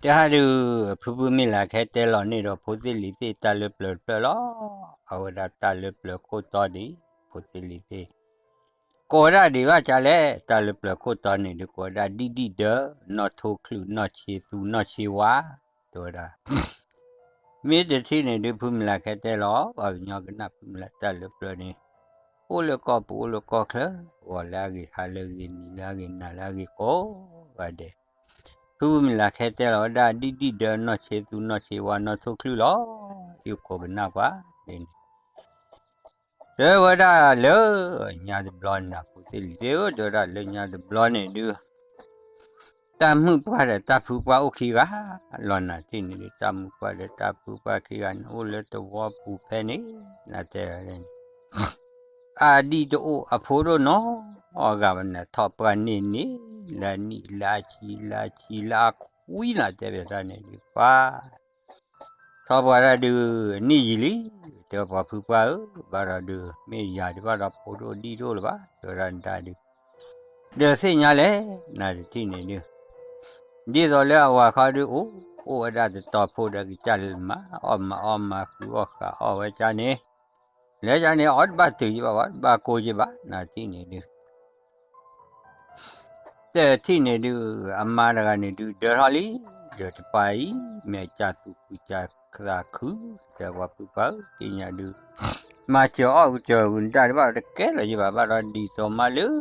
တဟါဒုး ဖုဖုမုၢ်လၢ်ခဲတဲလီၤန့ၢ်ဒီးဖိသ့ၣ်လံၤသ့ၣ်တၢ်လၢပျၢၤတဖျၢၣ်လီၤ. အဝဲဒၣ်တၢ်လၢပျၢၤခိၣ်တီဒ် ဖိသ့ၣ်လံၤသ့ၣ် ကိးဝဲဒၣ်ဒံးဘၣ်ကလဲၣ် တၢ်လၢပျၢၤခိၣ်တီန့ၣ်ဒုး ကိးဝဲဒၣ်ဒံၣ်ဒံၣ်ဒၢ နီၢ်ထိၣ်ချုး နီၢ်ဆ့သူ နီၢ်ဆ့ဝါ တဲဝဲဒၣ် မ့ၢ်တထံၣ်န့ၣ်ဒုး ဖုမုၢ်လၢ်ခဲတဲလီၤ ပှၤကညီကနၣ်ဖုမုၢ်လၢ်တၢ်လၢပျၢၤန့ၣ် အိၣ်လၢကီၢ်ပူၤအိၣ်လၢကီၢ်ချၢ ဂီၤလၢအဂ့ၤ ဟါလၢအဂ့ၤ နံၤလၢအဂ့ၤ နၤလၢအဂ့ၤကိးဂၤဒဲး ဖုမုၢ်လၢ်ခဲတဲလီၤဝဲဒၣ် ဒံၣ်ဒံၣ်ဒၢ နီၢ်ဆ့သူ နီၢ်ဆ့ဝါ နီၢ်ထိၣ်ချုးလီၤ. ယကိးကနၣ်ပှၤန့ၣ် တဲဝဲဒၣ်လၢညါတဘျီန့ၣ် ဖိသ့ၣ်လံၤသ့ၣ်ဧၢ တဲဝဲဒၣ်လၢညါတဘျီန့ၣ်ဒုး တၢ်မုၣ်ပှၢ်ဒီးတၢ်ဖုပှၢ်အိၣ်ခံဂၤလီၤ နၤတထံၣ်န့ၣ်ဒုး တၢ်မုၣ်ပှၢ်ဒီးတၢ်ဖုပှၢ်ခံဂၤန့ၣ် အိၣ်လၢတဝီပူၤဖဲန့ၣ် နၤတဲဝဲန့ၣ် အဒံၣ်တအိၣ်အဖိဒိၣ်နီတဂၤဘၣ်န့ၣ် ထီၣ်ပှၢ်န့ၢ်န့ၢ် လၢနံၣ်လၢအဆံ လၢအဆံလၢအခွံနၤတဲဘၣ်တၢ်န့ၣ်ဒုး ပှၤ ထီၣ်ပှၢ်တၢ်ဒုး နံၣ်ယံာ်လံ တဲပှၤဖုပှၢ်ဧၢ ဘၣ်ဒီးဒုး မ့ၢ်ယၤဒုးဘၣ်ဒီးဖိဒိၣ်ဒံၣ်ဒိၣ်လၢၤဘၣ် တဲဝဲဒၣ်နတၢ်ဒုး ဒီးသ့ၣ်ညါလဲၣ် နၤတထံၣ်န့ၣ်ဒုး ဒ်သိးလၢအဝၤခီဒုးအိၣ် အိၣ်ဝဲဒၣ်တတီၤဖိဒီးကစၢ်လၢမၤအီၣ်မၤအီမၤဃုအီၣ်ဃာ်အီၣ်ဝဲကၢ်န့ၣ် လဲၤကၢ်န့ၣ် အီၣ်တဘၣ်တုာ်ယံဘၣ်ဝဲ တဘၣ်ကိၢ်ယံဘၣ် နၤတထံၣ်န့ၣ်ဒုး တထံၣ်န့ၣ်ဒုး အမါတဂၤန့ၣ်ဒုး ဒၢထီၣ်လံ ဒီးတပၤအံၤ မ့ၢ်အကၢ်သူၣ်ခုကၢ်သးခု တဲပှၤဖုပှၢ်ဧၢ သ့ၣ်ညါဒုး မၤစၢၤအီၣ်ကစၢၤဂုာ်နတၢ်ဒုးဘၣ်ဒီးတကဲလီၤယံဘၣ် ဘၣ်ဒီးဒ်သိးမးလၢ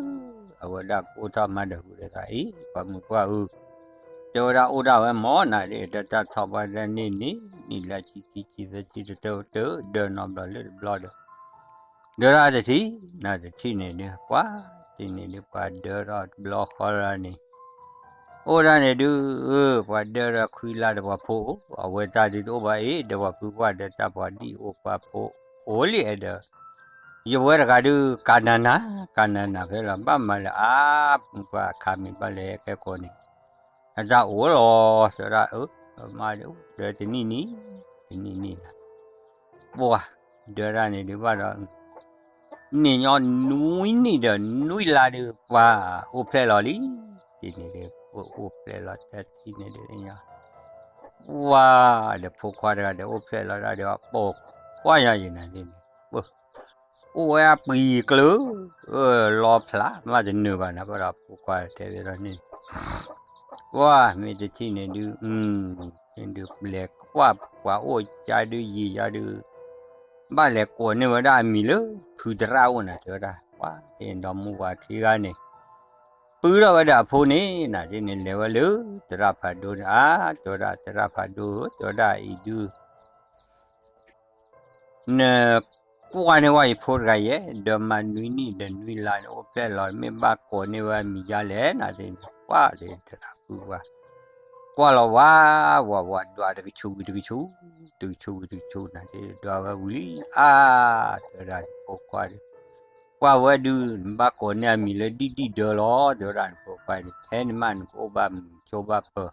အဝဲဒၣ်ကအိၣ်ထီၣ်မၤဒီးဂုာ်ဒီးသးအံၤ ပှၤမုၣ်ပှၢ်ဧၢ တဲဝဲဒၣ်အိၣ်ဒၣ်ဝဲမ့ၢ်နၤဒုး တၢ်ထီၣ်ပှၢ်ဒၣ်န့ၢ်န့ၣ် နံၣ်လၢဆံခံဆံသၢဆံတတၢၢ်တၢၢ် ဒၢနီတဘျီလၢတဘျီဒီး ဒၢထီၣ်တထံၣ် နၤတထံၣ်န့ၣ်ဒုး ပှၤတထံၣ်န့ၣ်ဒုး ပှၤဒၢထီၣ်တဘျီဃီလၢန့ၣ် အိၣ်ဒၣ်န့ၣ်ဒုး ပှၤဒၢဒီးခွံလါဒီးပှၤဖိအိၣ် အဝဲတၢ်ဒုးတအိၣ်ဘၣ်အံၤ ဒီးပှၤဖုပှၢ်ဒီးတၢ်ပှၤဒံၣ်အိၣ်ပှၤဖိအိၣ်လံအဲၣ်ဒီး ယဝဲတဂၤဒုး ကနၤနၤ ကနၤနၤဖဲလီၤ ဘၣ်မၤလၢအါ မုၣ်ပှၢ်အခါမ့ၢ်ဘၣ်လဲၤခဲကိာ်န့ၣ် အတၢ်အိၣ်လီၤ တဲဝဲဒၣ် အၢ မၤဒီး ဒီးတနံၣ်နံၣ် တနံၣ်နံၣ်နၤ ပှၤ ဒၢတၢ်န့ၣ်ဒုးဘၣ်ဒီး န့ၣ်ညီနွံနံၣ်ဒီးနွံလါဒုး ပှၤအိၣ်ဖျဲၣ်လီၤလံ တထံၣ်န့ၣ်ဒုး အိၣ်ဖျဲၣ်လီၤတထံၣ်န့ၣ်ဒုး ပှၤ ဒီးဖိခွါတဂၤဒီးအိၣ်ဖျဲၣ်လီၤတၢ်ဒီး ပိာ်ခွါယၤယံၤနၤဒ်န့ၣ် အိၣ်ဝဲအပှံၤကျၢၤ လီဖျးမးတနၢၤဘၣ်နၤ ဘၣ်ဒီးဖိခွါတဲဝဲဒၣ်န့ၣ် ပှၤမ့ၢ်တထံၣ်န့ၣ်ဒုး ဒုးဘျဲးကွၢ်ပှၤအိၣ်ကါဒုးယံာ်ယါဒုး ဘၣ်လဲၤကိးန့ၢ်ဝဲဒၣ်အမံၤလၢ ဖုသရၣ်အိၣ်နၤတဲဝဲဒၣ် ပှၤတ့ၢ်ဒီးမူဝၤခံဂၤန့ၣ် ပုၢ်ထီၣ်ဝဲဒၣ်အဖိန့ၣ် နၤဒ်န့ၣ် လဲၤဝဲလၢသရၣ်ဖးဒိၣ်န့ၣ် အါ တဲဝဲဒၣ်သရၣ်ဖးဒိၣ်ဧၢ တဲဝဲဒၣ်အံၤဒုး နကွၢ်န့ၢ်ဝဲယဖိတဂၤယဲ ဒီးမၤနွံနံၣ်ဒီးနွံလါန့ၣ် အိၣ်ဖျဲၣ်လီၤ မ့ၢ်ဘၣ်ကိးန့ၢ်ဝဲအမံၤယါလဲၣ် နၤဒ်န့ၣ် ပှၤတ့ၢ်သရၣ်ပုၢ်ဝဲ ကွၢ်လီၤဝဲ ဝဲဝဲဒွးတကဆူးဝံၤတကဆူး တကဆူးဝံၤတကဆူး နၤဒ်ဒွးဝဲဝံၤလံ အါ တဲဝဲဒၣ်ဖိခွါဒီး ကွၢ်ဝဲဒုး နဘၣ်ကိးန့ၢ်အမံၤလၢဒံၣ်ဒံၣ်ဒၢလီၤ တဲဝဲဒၣ်နဖိခွါဒီး ထဲန့ၣ်မးနကအိၣ်ဘၣ်မုာ်ဆိဘၣ်ပၢၤ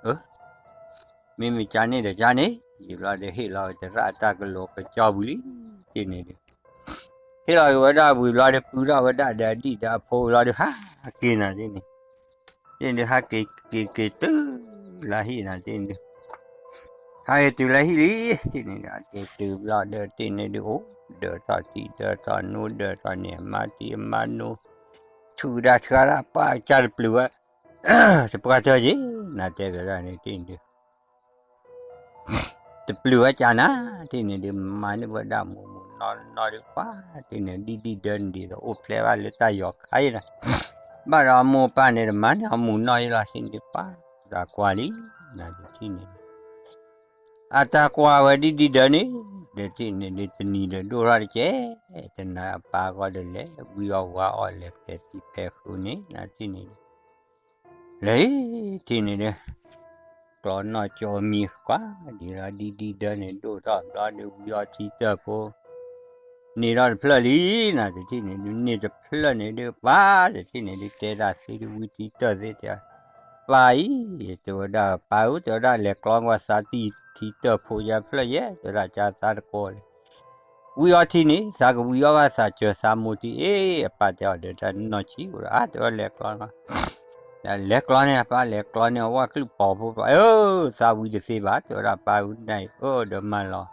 အၢ မ့မ့ၢ်ကၢ်န့ၣ်ဒီးကၢ်န့ၣ် ယံာ်ဘျီဒီးဟ့ၣ်လီၤသရၣ်တၢ်ကလိၤကစီၣ်ဝံၤလံ တ့ၢ်န့ၣ်ဒုး ဟ့ၣ်လီၤက့ၤဝဲဒၣ်ဝံၤဘျီဒီး ပုၢ်ထီၣ်ဝဲဒၣ်ဒီးအဒံၣ်ဒီးအဖိဘျီဒီး ဟးက့ၤနၤဒ်န့ၣ် တ့ၢ်န့ၣ်ဒုး ဟးက့ၤက့ၤက့ၤတုၤလၢဟံၣ်နၤဒ်န့ၣ်ဒုး ဟးက့ၤတုၤလၢဟံၣ်လံ တ့ၢ်န့ၣ်ဒုး ဟးက့ၤတုၤဘျီဒီးတ့ၢ်န့ၣ်ဒုး အိၣ်ဒၢးထီၣ်ထံဒၢးထီၣ်နိဒၢးထီၣ်န့ၣ် အမါထံအမါနိ ဆူၣ်ဒၣ်ဆှါဒၣ်ပၢ်ကၢ်တပျုာ်ဝဲ တပှၢ်တၢၢ်က့ၤ နၤတဲဝဲဒၣ်န့ၣ်တ့ၢ်န့ၣ်ဒုး တပျုာ်ဝဲကၢ်နၤ တ့ၢ်န့ၣ်ဒုး မၤန့ၢ်ဝဲဒၣ်မူးမူးနီၢ်နီၢ်ဒုး ပှၤတ့ၢ်န့ၣ် ဒံၣ်ဒံၣ်ဒၢန့ၣ်ဒ်သိးအိၣ်ဖျဲၣ်ဘၣ်လၢတၢ်ယီၤခါအံၤ ဘၣ်ဒီးအမိၢ်ပၢ်န့ၣ် တမၤန့ၢ်အမူးနီၢ်အံၤလီၤ တ့ၢ်န့ၣ်ဒုး ပှၤတၢ်ကွၢ်လံ နၤတထံၣ်န့ၣ်ဒုး အတၢ်ကွၢ်ဝဲဒံၣ်ဒံၣ်ဒၢန့ၣ် တထံၣ်န့ၣ်ဒုး တနံၤဒီးဒိၣ်ထီၣ်တကဲ တနၤအပၢ်ဂီၢ်ဒီးလဲၤ ဝံအီၣ်ဝါအီၣ်လဲၤဖဲးသံဖဲးဃုာ်န့ၣ် နၤတထံၣ်န့ၣ်ဒုး လဲၤ ထံၣ်န့ၣ်ဒုး ကျီနီၢ်ကၠီမံၤကွၢ် ဒ်လီၤဒံၣ်ဒံၣ်ဒၢန့ၣ် ဒိၣ်ထီၣ်ဘျီဒုး ဝံအီထံတၢၢ်ဖိ န့ၢ်ထီၣ်တဖျၢၣ်လံ နၤတထံၣ်န့ၣ်ဒုး န့ၢ်တဖျၢၣ်န့ၣ်ဒုး ပၢ်တထံၣ်န့ၣ်ဒုး တဲဒၣ်သ့ဒုး ဝံထံတၢၢ်သ့တဲ ပၢ်အံၤ တဲဝဲဒၣ် ပၢ်ဧၢ တဲဝဲဒၣ် လဲၤကျီကွၢ်သးတံၢ်ထံတၢၢ်ဖိယါတဖျၢၣ်ယဲ တဲဝဲဒၣ် ကၢ်သးတကိးလဲၣ် ဝံအီထံန့ၣ် သးကဝံအီဘၣ်သးစၢၤသးမိၢ်ထံ အ့ အပၢ်တဲအီၤဒီးတၢ်နီၢ်ဆံးအိၣ်ဒီး အါ တဲဝဲလဲၤကျီနီၤ လဲၤကျီန့ၢ် အပၢ်လဲၤကျီန့ၢ်အဝၣ်ကလုၢ်ပီၤဖိဘၣ်, အၢ သးဝံၤတသ့ဘၣ် တဲဝဲဒၣ် ပၢ်ဝဲန့ၣ်အံၤ အၢ ဒီးမၤလီၤ,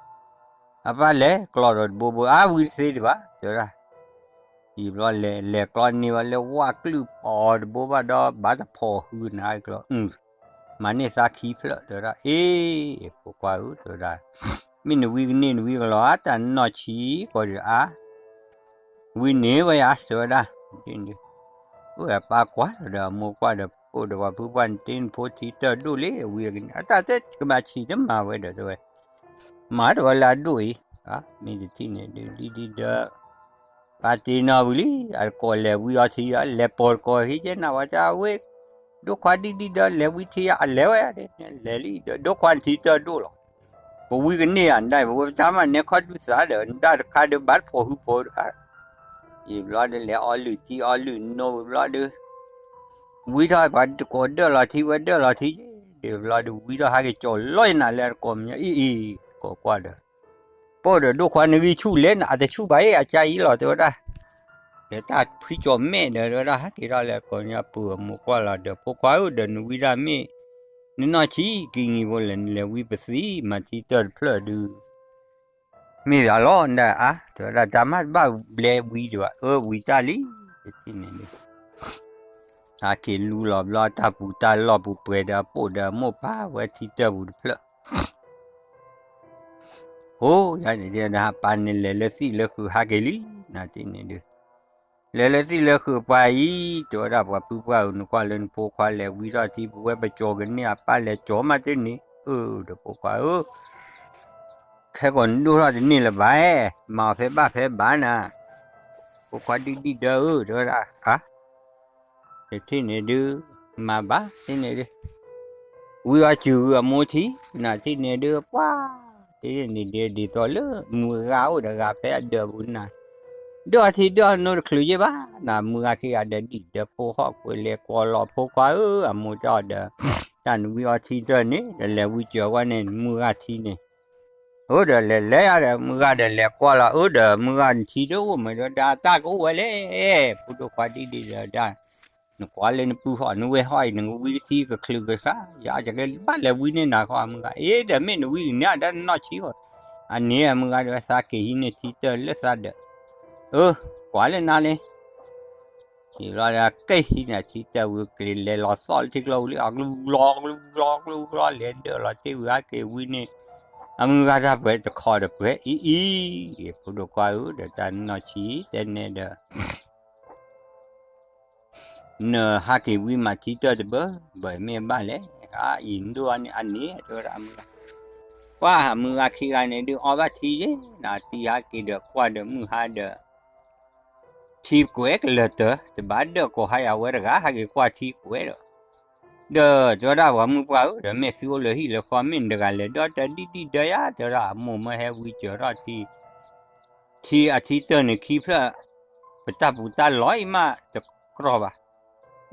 အပၢ်လဲၤကျီဒီးတဘိဘိ အါ ဝံၤတသ့ဒံးဘၣ် တဲဝဲဒၣ်, ယံာ်ဘျီလဲၤ လဲၤကျီန့ၢ်ဘၣ်လၢဝၣ်ကလုၢ်ပီၤတဘိဘၣ်ဒီး ဘၣ်တဖီၣ်ဃုနၤကျီ မၤန့ၢ်သးခံဖျၢၣ် တဲဝဲဒၣ်, အ့ ဖိခွါဧၢ တဲဝဲဒၣ်, မ့ၢ်နဝံကန့ၢ်နဝံကလီၤ အါ တၢ်နီၢ်ဆံးကီးဒီးအါ ဝံန့ၢ်ဝဲယၤ တဲဝဲဒၣ်, အိၣ်ဝဲပၢ်ကွၢ်လီၤဒီးအမိၢ်ကွၢ်ဒီး အိၣ်ဒီးပှၤဖုပှၢ်န့ၣ် တ့နဖိထံတၢၢ်ဒိၣ်လံ ဝံအကန့ၢ် အတၢ်တဲကမၤဆံးတမၤဝဲဒီးတဲဝဲ, မၤတဝဲလၢအဒိၣ်အံၤ, မ့ၢ်တထံၣ်န့ၣ်ဒုး ဒ်ဒ်ဒီး ပၢ်တ့နီၢ်ဝံၤလံ အတကိးလဲၤဝံအီထံ လဲၤပိာ်တကိးဟံးကဲနၤဝဲတၢ်ဝဲ, ဒိၣ်ခွါဒ်ဒ်ဒီး လဲၤဝံထံယၤ အလဲၤဝဲ, လဲၤလံဒီး ဒိၣ်ခွါနထံတၢၢ်ဒိၣ်လီၤ, ပဝံကန့ၢ်ယၤ နဒၣ်ပဝဲပတၢ်မၤနဲခီဒုးသးဒီး နဒၣ်တခါဒီး ဘၣ်တဖီၣ်ဃုဖီၣ်တခါ, ယံာ်ဘျီဒီး လဲၤအီလုၢ်ထံအီလုၢ်နိဝံၤဘျီဒီး ဝံထီၣ်ပှၤတကိးဒၢၣ်လီၤထံဝဲဒၢၣ်လီၤထံ, ဒီးဘျီဒီးဝံထီၣ်ဟဲက့ၤကၠီၤလီၤယနၤလၢအတကိးမညီအံၤအံၤ, ကိးကွၢ်ဒီး ပိၢ်ဒီးဒိၣ်ခွါနဂံၢ်ဆူၣ်လဲၣ် နအတဆူၣ်ဘၣ်အံၤ အကါအံၤလီၤ တဲဝဲဒၣ်, ဒီးတၢ်ဖှံကၠီၤမဲာ်ဒီး တဲဝဲဒၣ် ဟဲက့ၤထီၣ်လၢကိးမညီ ပုၢ်အမိၢ်ကွၢ်လီၤဒီး ဖိခွါဧၢ ဒီးနဝံဒၣ်မ့ၢ် နနီၢ်ဆံးကံၤနံၤဖိလဲၣ် နလဲၤဝံပသံမၤထံတၢၢ်တဖျၢၣ်ဒုး မ့ၢ်ယၤလီၤ နဒၣ်အါ တဲဝဲဒၣ် တၢ်မၤတဘၣ်ဘျဲဝံဒံးဘၣ် အၢ ဝံတၢ်လံ တထံၣ်န့ၣ်ဒုး ဟးက့ၤလူလီၤဘျီ တၢ်ပူၤတၢ်လီၢ်ပူၤပှဲၤဒီးအပိာ်ဒီးအမိၢ်ပၢ်ဝဲထံတၢၢ်ပူၤတဖျၢၣ် ဟိယၤန့ၣ်ဒုး ပၢ်န့ၣ်လဲၤလၢသ့ၣ်လၢဃုာ်ဟးက့ၤလံ နထံၣ်န့ၣ်ဒုး လဲၤလၢသ့ၣ်လၢဃုာ်ပှၤအံၤ တဲဝဲဒၣ် ပှၤဖုပှၢ်ဧၢ နကွၢ်လၢနဖိခွါလဲၤဝံထီၣ်ထံ ပဝဲပကၠီၤကန့ၢ်အပၢ်လဲၤကၠီၤမးတန့ၣ် အၢ ဒီးဖိခွါဧၢ ခဲကိာ်နဒိၣ်ထီၣ်တန့ၢ်လၢၤဘၣ်, မၤအီၤဖဲဘၣ်ဖဲဘၣ်နၤ, ဖိခွါဒ်ဒ်ဒၢဧၢ တဲဝဲဒၣ်, တထံၣ်န့ၣ်ဒုး မၤဘၣ် ထံၣ်န့ၣ်ဒုး ဝံအီၤစူၤဂုာ်အမိၢ်ထံ နထံၣ်န့ၣ်ဒုး ပှၤ တထံၣ်န့ၣ်ဒုး ဒ်သိးလၢမုၢ်ဂၤအိၣ်ဒီးဂၤဖဲအဒၢးပူၤနၤ, ဒၢၣ်အီၤထံဒၢၣ်အီၤနိတချုးယဲၢ်ဘၣ်နၤ, မုၢ်ဂၤခံဂၤဒီးဒံၣ်ဒီးဖိဟီၣ်ကွဲလဲၤကွီၤလီၤဖိခွါဧၢ အမိၢ်တၢ်အီၤဒီး တၢ်နဝံအီၤထံတၢၢ်န့ၣ် ဒီးလဲၤဝံစၢၤဝဲန့ၣ် မုၢ်ဂၤထံန့ၣ် အိၣ်ဒီးလဲၤလဲၤယၤဒီး မုၢ်ဂၤဒီးလဲၤကွၢ်လီၤ အိၣ်ဒီးမုၢ်ဂၤနထံတအိၣ်မးဒီး ဒၣ်တၢ်ကအိၣ်ဝဲလဲၣ်, ဖိဒိၣ်ခွါဒ်ဒ်ဒီးဒၣ်, နကွၢ်လၢနပုၢ်ဟီၣ်နဝဲၢ်ဟီၣ်အံၤ နကဝံကထံကချုးကဆါ, ယကဘၣ်လဲၤဝံန့ၢ်နၤဃီ အမုၢ်ဂၤ, အ့ ဒီးမ့ၢ်နဝံကန့ၢ်ဒၣ်နီၢ်ဆံးအီၤ, အန့ၣ်အမုၢ်ဂၤဒီးသးက့ၤဟံးန့ၢ်ထံတၢၢ်လၢသးဒီး, အၢ, ကွၢ်လၢနၤလံ ယံာ်ဘျီဒီးက့ၤဟံးန့ၢ်ထံတၢၢ်ဝံၤ က့ၤလဲၤလီၤသီၣ်လၢထံကျိပူၤလံ အကလူလီၤကလူလီၤကလူလီၤ လဲၤဒၢၣ်လီၤတ့ၢ်ဝံၤဟဲက့ၤဝံန့ၣ်, အမုၢ်ဂၤတၢ်ပှဲၤတခီဒီးပှဲၤအံၤအံၤ, ဖိဒိၣ်ခွါဧၢ ဒီးတၢ်နီၢ်ဆံးတဲန့ၣ်ဒီး နဟးက့ၤဝံမၤထံတၢၢ်တဘၢ, ဘၢမ့ၢ်ဘၣ်လဲၣ်, အံၤဒိၣ်အန့ၣ်အန့ၣ် တဲဝဲဒၣ်အမုၢ်ဂၤ, ပှၤမုၢ်ဂၤခံဂၤန့ၣ်ဒုးအီဘၣ်ထံယဲၢ်, နတံၤဟးက့ၤဒီးကွၢ်ဒီးမုၢ်ဟါဒီး ထံကွဲးကလၢၤတၢၢ် တဘၣ်ဒၢးကိးဟါယၤဝဲတဂၤ ဟးက့ၤကွၢ်ထံကွဲးဒီး, ဒီးတဲဝဲဒၣ်ပှၤမုၢ်ပှၢ်ဧၢ ဒီးမ့ၢ်သုအိၣ်လၢဟံၣ်လၢဃီ မ့ၢ်နတဂၤလဲၤဒီးတၢ်ဒ်ဒ်ဒၢယၤ တဲဝဲဒၣ်အမိၢ်မၢဟဲဝံစၢၤထီၣ်ထံ ထံအထံတၢၢ်န့ၣ်ခံဖျၢၣ်, ပတၢ်ပူၤတၢ်လီၤအံၤမးတကြီဘၣ်,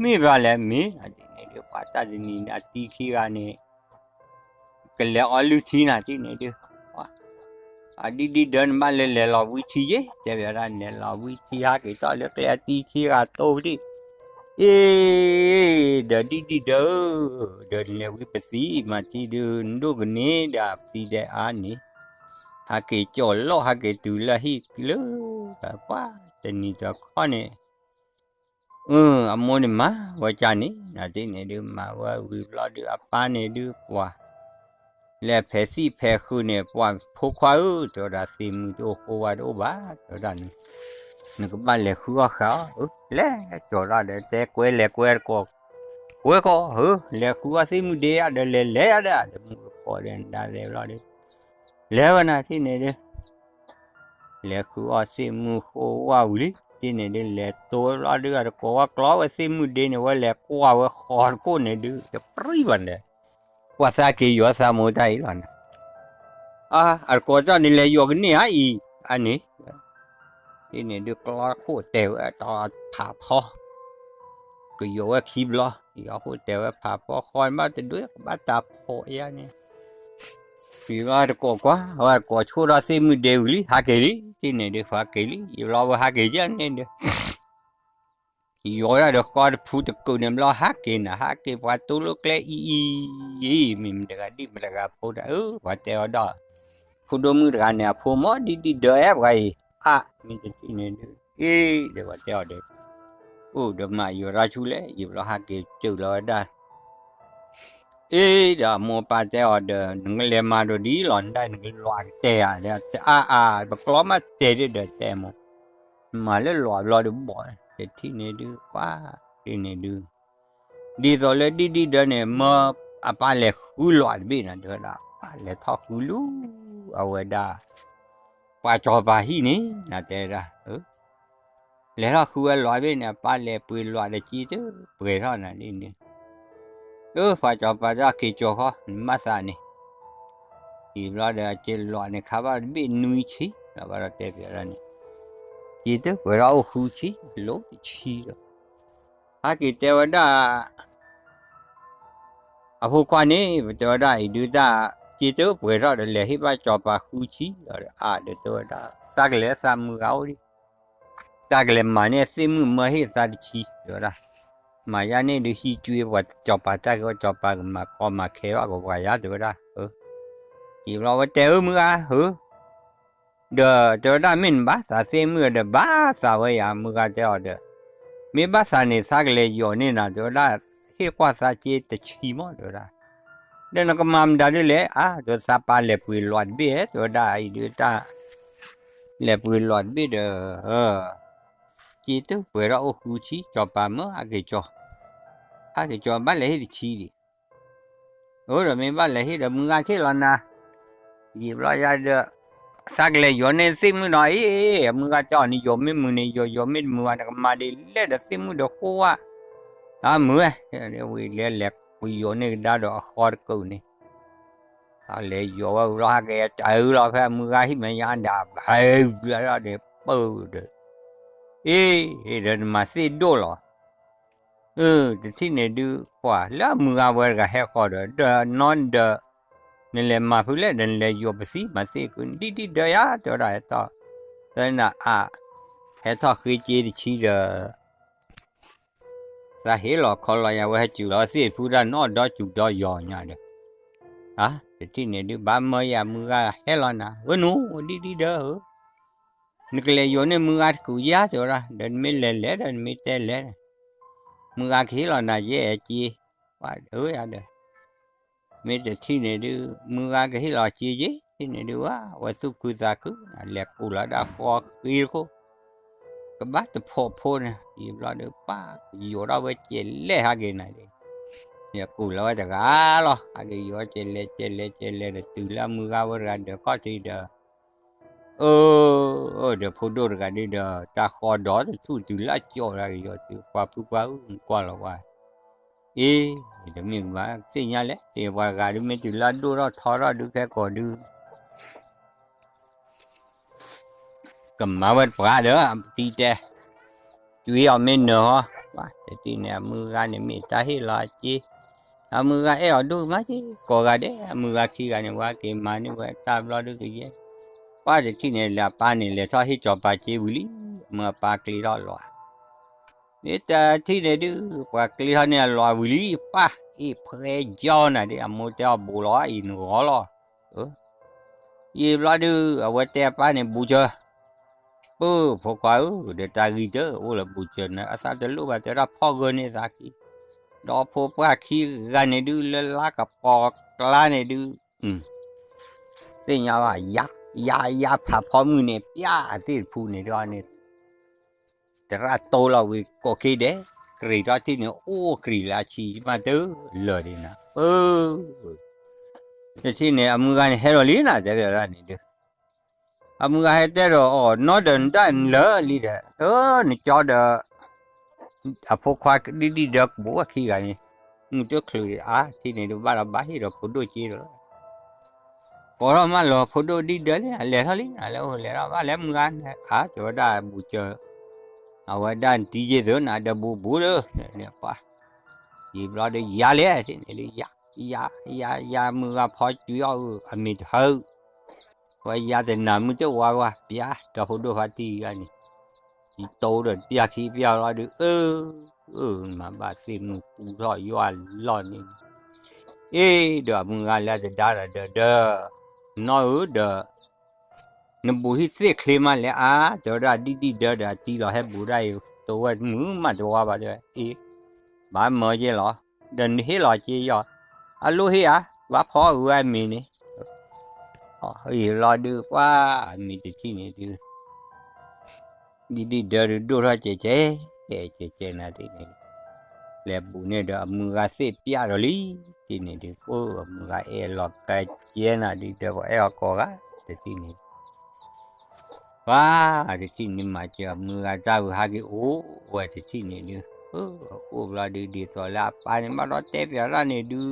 မ့ၢ်ဘၣ်လဲၣ်မ့ၢ်, န့ၣ်ဒုး ပှၤတၢ်တနံၤန့ၣ် အတံၤခံဂၤန့ၣ် ကလဲၤအီလုၢ်ထံနၤတံၤန့ၣ်ဒုး, အဒ်ဒ်ဒၢနဘၣ်လဲၤလဲၤလီၤဝံထံယဲၢ် တဲဘၣ်ဒၣ် လဲၤလီၤဝံထံဟးက့ၤထီၣ်လၢကျဲအတံၤခံဂၤတိၢ်ဒံး, အ့ ဒီးဒ်ဒ်ဒၢဧၢ, ဒီးနလဲၤဝံပသံမၤထံဒုး နဒိၣ်ကန့ၢ်ဒၣ်ပသံဒဲးအါန့ၣ်, ဟးက့ၤကၠီၣ်လီၢ်ဟးက့ၤတုၤလၢဟံၣ်လၢ, ပှၤတနံၤတခီန့ၣ် အမိၢ်န့ၣ်မၤဝဲကၢ်န့ၣ် နတံၤန့ၣ်ဒုး မၤဝဲဝံၤဘျီဒုး အပၢ်န့ၣ်ဒုး ပှၤ လဲၤဖဲးသံၣ်ဖဲးဃုာ်န့ၣ် ပှၤဖိခွါဧၢ တဲဝဲဒၣ် သ့ၣ်မုၢ်တအိၣ်ဃိဝါတအိၣ်ဘၣ် တဲဝဲဒၣ်န့ၣ်, နကဘၣ်လဲၤဃုအီၣ်ဃာ်အီၤ, လဲၤကၠီၤထီၣ်ဒီး တဲကွဲလဲၤကွဲတကိး, ကွဲကီးဧၢ လဲၤဃုအီၣ်သ့ၣ်မုၢ်ဒ့ယါဒီး လဲၤလဲၤယါဒီး တမုၢ်တကိးဒီးနဒၣ်လဲၤဘျီဒုး, လဲၤဝဲနၤတံၤန့ၣ်ဒုး လဲၤဃုအီၣ်သ့ၣ်မုၢ်ဃိဝါဝံၤလံ တံၤန့ၣ်ဒုး လဲၤတိဝဲဘျီဒုး အတကိးဝဲကျီဝဲသ့ၣ်မုၢ်ဒ့န့ၣ် ဝဲလဲၤကွၢ်ဝဲဃီတခိၣ်န့ၣ်ဒုး တပြံၢ်ဘၣ်န့ၣ်, ပှၤသးက့ၤယီၤသးမိၢ်တၢ်အံၤလီၤန့ၣ်, အတကိးတၢ်န့ၣ် လဲၤယီၤကန့ၢ်ဧါအံၤ, အန့ၣ် တံၤန့ၣ်ဒုး ကျီခိၣ်တဲာ်ဝဲတီဖးဖီ ကယီၤဝဲခံဘျီ, ယီၤခိၣ်တဲာ်ဝဲဖးဖီဃီန့ၣ် ဘၣ်တဒွဲၣ် ကဘၣ်တၢ်ဖီၣ်ယါန့ၣ်, ဖံဘျီတကိးကွၢ် ဝဲတကိးဆိၣ်ထီၣ်သ့ၣ်မုၢ်ဒ့ဝံၤလံ ဟးက့ၤလံ တံၤန့ၣ်ဒုး ဟးက့ၤလံ ယဘျီဝဲဟးက့ၤယဲၢ်န့ၣ်ဒုး ယီၤဒၣ်ဒီးဃီတဖုတကုာ်န့ၣ်ဘျီ ဟးက့ၤနၤ ဟးက့ၤပှၤတိလိကျဲအံၤအံၤ, မ့ၢ်မတဂၤဒ်မတဂၤဖိတၢ်ဧၢ ပှၤတဲအီၤဒီး, ဖိဒိၣ်မုၣ်တဂၤန့ၣ် အဖိမ့ၢ်ဒ်ဒ်ဒၢဧါ ပှၤအံၤ, အါ မ့ၢ်တထံၣ်န့ၣ်ဒုး, အ့ၣ် ဒီးပှၤတဲအီၤဒီး, အိၣ်ဒီးမၤယီၤထီၣ်ဆူလဲၣ် ယံာ်ဘျီဟးက့ၤစၢၢ်လီၤဝဲဒၣ် အ့ၣ် ဒီးအမိၢ်အပၢ်တဲအီၤဒီး နကလဲၤမၤဒီးဒ်လီၤ နဒၣ်နကလွးကတဲာ်ဧါ, အါအါ ပကျီမးတဲဒ်ဒီးတဲမိၢ်, မၤလၢလွးဘျီဒုးဘီၣ်, တထံၣ်န့ၣ်ဒုး ပှၤ, တထံၣ်န့ၣ်ဒုး, ဒ်သိးလၢဒ်ဒ်ဒၢန့ၣ် မၢအပၢ်လဲၤဃုလွးတဘ့ၣ်နၤ တဲဝဲဒၣ် ပၢ်လဲၤထီၣ်ဃုလူၤ, အဝဲဒၣ် ပှၤစီၤပၤဟံၣ်န့ၣ် နတဲဒၣ် လဲၤထီၣ်ဃုဝဲလွးတဘ့ၣ်န့ၣ် အပၢ်လဲၤပှ့ၤလွးဒီးစ့တပှဲၤထီၣ်နၤဒ်န့ၣ်, အၢ ပှၤစီၤပၤတၢ်က့ၤကၠီၤဃီ နမၤသးန့ၣ်, အံၤဘျီဒီး အစ့လွးန့ၣ် ခါဘၣ်တဘ့ၣ်နွံဆံ လီၤဘၣ်ဒီးတဲပၠးဒၣ်န့ၣ်, စ့တပှဲၤထီၣ်အိၣ်ဃုဆံ လိၤတဆံလီၤ, ဟဲက့ၤတဲဝဲဒၣ် အဖိခွါန့ၣ် ပတဲဝဲဒၣ်အံၤဒုးတၢ် စ့တပှဲၤထီၣ်ဒီးလဲၤဟ့ၣ်ဘၣ်စီၤပၤဃုဆံလီၤဒီး အါ ဒီးတဲဝဲဒၣ် သးကလဲၤသးမုၢ်ဂၤအိၣ်ဒံး, တၢ်ကလဲၤမၤန့ၢ်သ့ၣ်မုၣ်မၢဟ့ၣ်သးတဆံ တဲဝဲဒၣ်, မၤယါန့ၣ်ဒုးဟံးကွံာ်ပှၤစီၤပၤတၢ်ဂ့ၢ် စီၤပၤကမၤကီမၤခဲဘၣ်ကပှၤယါ တဲဝဲဒၣ်, အံၤဘျီဝဲတဲအၢမုၢ်ဂၤဧၢ ဒီးတဲဝဲဒၣ်မ့ၢ်နဘၣ်သးသ့ၣ်မုၣ်ဒီးဘၣ်သးဝဲယၤ မုၢ်ဂၤတဲအီၤဒီး, မ့ၢ်ဘၣ်သးန့ၣ် သးကလဲၤယီၤန့ၢ်နၤ တဲဝဲဒၣ်, ဟ့ၣ်ကွၢ်သးစ့တဆံမး တဲဝဲဒၣ်, ဒီးနကမၤမတၤဒ်လဲၣ် အါ တဲသးပၢ်လဲၤပှ့ၤလွးတဘ့ၣ် တဲဝဲဒၣ် အံၤဒုးတၢ် လဲၤပှ့ၤလွးတဘ့ၣ်ဒီး စ့တပှဲၤထီၣ်အိၣ်ဃုဆံ စီၤပၤမၢဟးက့ၤကၠီၤ, ဟးက့ၤကၠီၤဘၣ်လဲၤဟ့ၣ်တဆံဒံး, အိၣ်ဒီးမ့ၢ်ဘၣ်လဲၤဟ့ၣ်ဒီးမုၢ်ဂၤကဟ့ၣ်လီၤနၤ, ယံာ်ဘျီယါဒီး, သးကလဲၤယီၤန့ၢ်သ့ၣ်မုၣ်နီၤ အ့ၣ် မုၢ်ဂၤတဲအီၤန့ၣ် ယီၤမ့ၢ်မုာ်န့ၣ် ယီၤ ယီၤမ့ၢ်တမုာ်ဘၣ် နကမၤဒ်လဲၣ်ဒီးသ့ၣ်မုၣ်ဒီးဃိဝဲ, အမုၢ်ဝဲ, ဝံၤလဲၤလဲၤပှ့ၤယီၤန့ၢ်ကဒါဒီးအဃီတကုာ်န့ၣ် လဲၤယီၤဝဲဝံၤလီၤ ဟးက့ၤတၢ်အုလီၤဖဲအမုၢ်ဂၤဟံၣ်မဲာ်ညါဒၣ် ဘၣ်ဒီး, အ့ၣ် ဒီးနမၤသ့ၣ်ဒိၣ်လီၤ, တထံၣ်န့ၣ်ဒုး ပှၤလၢအမုၢ်ဂၤဝဲတဂၤဟဲဃီဒီး ဒီးနီၢ်ဒီး, နလဲၤမၤဖုလဲၣ်ဒီးနလဲၤယီၤပသံမၤသ့ၣ်ကု ဒ်ဒ်ဒၢယါ တဲဝဲဒၣ်ဟဲထီၣ်, သနၤအါ, ဟဲထီၣ်ဃ့စ့တဆံဒီး သးဟ့ၣ်လီၤခီလီၤယၤဝဲဟဲစူၤလီၤသ့ၣ်ဖုတၢ်နီၢ်ဒီစူၤဒီယီၤညါဒီး, တထံၣ်န့ၣ်ဒုး ဘၣ်မၢယၤမုၢ်ဂၤဟဲလီၤနၤ ဝဲနူၤဒ်ဒ်ဒၢဧၢ, နကလဲၤယီၤန့ၢ်မုၢ်ဂၤတကူးယါ တဲဝဲဒၣ် ဒီးနမ့ၢ်လဲၤလဲၤဒီးနမ့ၢ်တဲလဲၤ, မုၢ်ဂၤကဟ့ၣ်လီၤနၤယဲၢ်စ့, ပှၤဧၢယၤဒီး မ့ၢ်တထံၣ်န့ၣ်ဒုး မုၢ်ဂၤကဟ့ၣ်လီၤစ့ယ့ၢ် ထံၣ်န့ၣ်ဒုးဝဲ အဝဲသူၣ်ခုသးခု လဲၤကူးလီၤဒၣ်ဃီဃံတခိၣ်, ကဘၣ်တဖိးဖိန့ၣ် ယံာ်ဘျီဒီး ပၢ်ကယီၤထီၣ်ဝဲကဲလဲၣ်ဟးက့ၤနၤဒ်, ယကူးလီၤဝဲတဂၤလီၤ ဟးက့ၤယီၤကဲလဲၣ်ကဲလဲၣ်ကဲလဲၣ်ဒီး တုၤလၢအမုၢ်ဂၤဝဲတဂၤဒီးခီၣ်ထံးဒီး အၢ, ဒီးဖိဒိၣ်တဂၤဒုးဒီး တၢ်ဃီဒီးတထူၣ်တုၤလၢအကၠီၣ်ဒၣ်ကယီၤတုၤ ပှၤဖုပှၤအုၣ်ကွၢ်လီၤဝဲ, အ့, တမ့ၢ်ကမၤသ့ၣ်ညါလဲၣ် သ့ၣ်ပှၤတဂၤဒုးမ့ၢ်တုၤလၢအဒိၣ်ထီၣ်ထီထီၣ်ဒုးဖဲကီၢ်ဒုး ကမၤဝဲတပှၤဒီး အတံၤတဲ, ကွံာ်အီၤမ့ၢ်နၢၤဟီ, ပှၤတထံၣ်န့ၣ် အမုၢ်ဂၤန့ၣ်မ့ၢ်တၢ်ဟ့ၣ်လီၤအစ့, အမုၢ်ဂၤအဲၣ်အီၤဒိၣ်မးက့ၤ ကိးဂၤဒဲး အမုၢ်ဂၤခံဂၤန့ၣ် ပှၤက့ၤမၤန့ၢ်ဝဲတၢ်ဘျီဒုးကယဲၢ်, ပှၤတထံၣ်န့ၣ် လၢအပၢ်န့ၣ် လဲၤထီၣ်ဟ့ၣ်စီၤပၤစ့ဝံၤလံ, အမုၢ်အပၢ်ကျ့ထီၣ်လီၤ မ့ၢ်တထံၣ်န့ၣ်ဒုး ပှၤကျ့ထီၣ်န့ၢ်အလီၤဝံၤလံ, ပၢ်အ့ၣ်ဖှဲကၠီနၤဒ် အမိၢ်တဲအီၤဘူးလီၤ အံၤနဂီၢ်လီၤ, ယံာ်ဘျီဒုး အဝဲတဲအပၢ်န့ၣ်ဘူးစၢၤ, ပၢ်ဖိခွါဧၢ ဒီးတၢ်ဂံၢ်တအိၣ်လၢၤဘူးစၢၤန့ၣ် အသးတလိၣ်ဘၣ်တဲဒၣ်ဖီၣ်ဂၢၢ်န့ၢ်သးခံ, ဒီးဖိပှၢ်ခံဂၤန့ၣ်ဒုး လၢလါကပီၤကျါန့ၣ်ဒုး သ့ၣ်ညါဘၣ် ယါယါဖးဖီမုၢ်န့ၣ် ပျၢ်အသ့ၣ်တဖုန့ၣ်ဒီးန့ၣ် တရၣ်တိလီၤဝံၤကိးက့ၤဒဲး, ကြံးထီၣ်ထံၣ်န့ၣ် အိၣ်ကြံးလၢအဆံးမးတလၢာ်ဒ်နၤ, ပၢ်, တထံၣ်န့ၣ် အမုၢ်ဂၤန့ၣ်ဟဲဒီးလံနၤ တဲဘၣ်ဒၣ်န့ၣ်ဒုး အမုၢ်ဂၤဟဲတဲဒီးအီၤ နီၢ်ဒီးနတၢ်လၢာ်လံဒီး အၢ နကၠီဒီး အဖိခွါဒ်ဒ်ဒီးကဘူးအခံဂၤန့ၣ် မုၢ်တချုးအါထံၣ်န့ၣ်ဒုး ဘၣ်ဒီးဘၣ်ဟ့ၣ်ဒီးဖိဒိၣ်စ့ဒီး ကိးထီၣ်မးလီၤ ဖိဒိၣ်ဒ်ဒီးလံ အလဲၤထီၣ်လံ အလဲၤအိၣ်လဲၤထီၣ်ဘၣ်လဲၣ် မုၢ်ဂၤန့ၣ် အါ တဲဝဲဒၣ်ဘူးစၢၤ အဝဲဒၣ်နတံၤယ့ၢ်သုနၤဒီးဘူးဘူးဒီး ပှၤ ယံာ်ဘျီဒီးယၤလဲၣ် ထံၣ်န့ၣ်ဒုး ယၤ ယၤ ယၤ ယၤ မုၢ်ဂၤဖီကွံာ်အီၤ အမ့ၢ်တဟၢ ဝဲယၤတနၤမုၢ်တဝါဝါ ပျၢ်ဒီးဖိဒိၣ်ဖါတံၢ်ဂၤန့ၣ် ယတိဒီးပျၢ်ခံပျၢ်လီၤဒုး အၢ အၢ မၤဘၣ်သ့ၣ်မုၢ်ပူၤထီၣ်ယွၤလီၢ်န့ၣ်, အ့ ဒီးအမုၢ်ဂၤလၢတဒါဒီးဒီးဒီး, နီၢ်ဧၢဒီး နဘူးဟံၣ်သ့ၣ်ချ့မးလဲၣ်အါ, တဲဝဲဒၣ်ဒံၣ်ဒံၣ်ဒၢဒီးအတံလီၤဟဲဘူးဒၣ်အံၤ တဝဲမုာ်မးတဝါဘၣ်တဲဝဲ, အ့ ဘၣ်မၢက့လီၤ, ဒီးနဟ့ၣ်လီၤက့ယီၤ, အလိၣ်ဟ့ၣ်ဧါ, ဘၣ်ဖီအီၣ်ဂုၤအမံၤန့ၣ်, အံၤလီၤဒုး ပှၢ်အမံၤတထံၣ်န့ၣ်ဒုး ဒံၣ်ဒံၣ်ဒၢဒုးဒိၣ်ထီၣ်ကဲးကဲး, ကဲးကဲးနၤဒ်န့ၣ်, လဲၤဘူးန့ၣ်ဒီးအမုၢ်ဂၤသ့ၣ်ပျၢ်ဒီးလံ, ဒ်န့ၣ်ဒုး ပှၢ်အမုၢ်ဂၤအဲၣ်လီၤကဲကဲနၤဒုးဒီးပှၤအဲၣ်အီၤကိးဂၤ, တထံၣ်န့ၣ်, ပှၢ်တထံၣ်န့ၣ်မၤစၢၤအမုၢ်ဂၤတၢ်ဝံၤဟးက့ၤအိၣ်ဝဲတထံၣ်န့ၣ်ဒုး, အိၣ်ဘျီဒုးဒ်သိးလၢအပၢ်န့ၣ်ဘၣ်ဒီးတဲပၠးတၢ်န့ၣ်ဒုး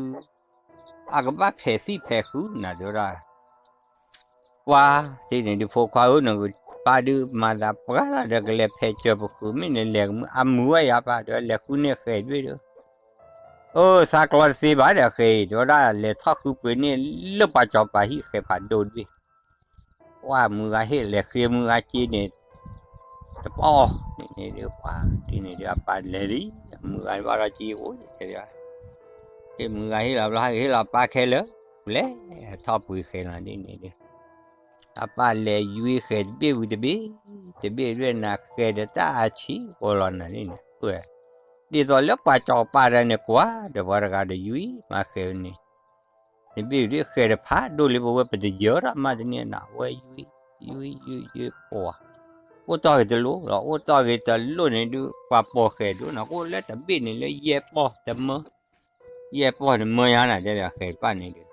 အကဘၣ်ဖဲးသံၣ်ဖဲးဃုနၤတဲဝဲဒၣ်, ပှၢ်တထံၣ်န့ၣ်ဒုး ဖိခွါဧၢ နကပၢ်ဒုးမၤသးပှၢ်လၢဒီးကလဲၤဖဲးစၢၤပဃုာ်မ့ၢ်န့ၣ် လဲၤအမုာ်ဝဲယၤပၢ် တဲဝဲ လဲၤဃုန့ၢ်ဃဲးတဘ့ၣ်ဒီး, အၢ သးကျီတသ့ဘၣ်ဒီးဃဲးအံၤ တဲဝဲဒၣ် လဲၤထီၣ်ဃုပှ့ၤန့ၢ်လၢပှၤစီၤပၤဟံၣ်ဃဲးဖးဒိၣ်တဘ့ၣ် ပှၢ်မုၢ်ဂၤဟ့ၣ်လဲၤဃ့မုၢ်ဂၤက့န့ၣ်, တပီၢ်န့ၣ်န့ၣ်ဒုး ပှၢ်တထံၣ်န့ၣ်ဒုး အပၢ်လဲၤလံ, အမုၢ်ဂၤဘၣ်ဒီးက့အိၣ်, ဟ့ၣ်မုၢ်ဂၤဟ့ၣ်လီၤဘျီ ဟဲက့ၤဟ့ၣ်လီၤပၢ်ခဲလၢာ်, လဲၤထီၣ်ပှ့ၤဃဲးလီၤဒ်န့ၣ်ဒုး, အပၢ်လဲၤယွံဃဲးတဘ့ၣ်ဝံၤတဘ့ၣ်, တဘ့ၣ်တဘ့ၣ်နၤဃဲးဒီးတၢ်အဆံးအိၣ်လီၤနၤဒ်န့ၣ်, ဒ်သိးလၢပှၤစီၤပၤတဂၤန့ၣ်ကွၢ်ဒီးပှၤတဂၤဒီးယွံမၤဃဲးန့ၣ် တဘ့ၣ်ဒုးဃဲးတဖးဒိၣ်လၢပဝဲပတယၢၤဒီးမးတန့ၢ်နၤ အဝဲယွံ, ယွံ ယွံ ယွံ ပှၤ, အိၣ်တီၢ်ဂ့ၤတလိၣ်လီၤ အိၣ်တီၢ်ဂ့ၤတလိၣ်န့ၣ်ဒုး ပှၤပိာ်ဃဲးဒိၣ်နၤ အိၣ်လၢတဘ့ၣ်န့ၣ်လၢယဲၢ်ပီၢ်တမၢ, ယဲၢ်ပီၢ်တမၢညါနၤ တဲဘၣ်ဃဲးတဖၣ်န့ၣ်ဒုး,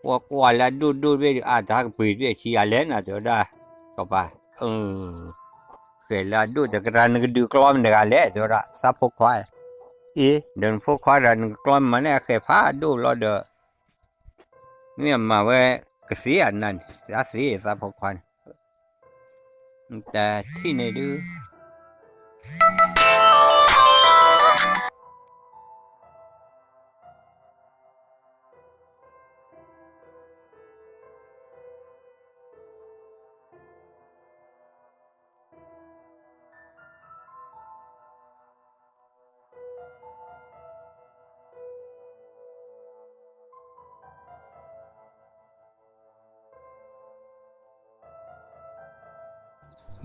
ပှၤကွၢ်လၢအဒိၣ်ဒိၣ်တဘ့ၣ်ဒုး အါတၢ်ကပှ့ၤတဘ့ၣ်အဆံးအလဲၣ်နၤ တဲဝဲဒၣ်, စီၤပၤ ဃဲးလၢအဒိၣ်တကရၢ နကဒုးကျီမတၤတဂၤလဲၣ် တဲဝဲဒၣ် သးဖိခွါ, အ့ ဒီးနဖိခွါဒီးနကကျီမၤန့ၢ်အဃဲးဖးဒိၣ်လီၤဒီး မ့ၢ်အမၤဝဲကသ့အနၤန့ၣ် သးသ့သးဖိခွါန့ၣ်, တထံၣ်န့ၣ်ဒုး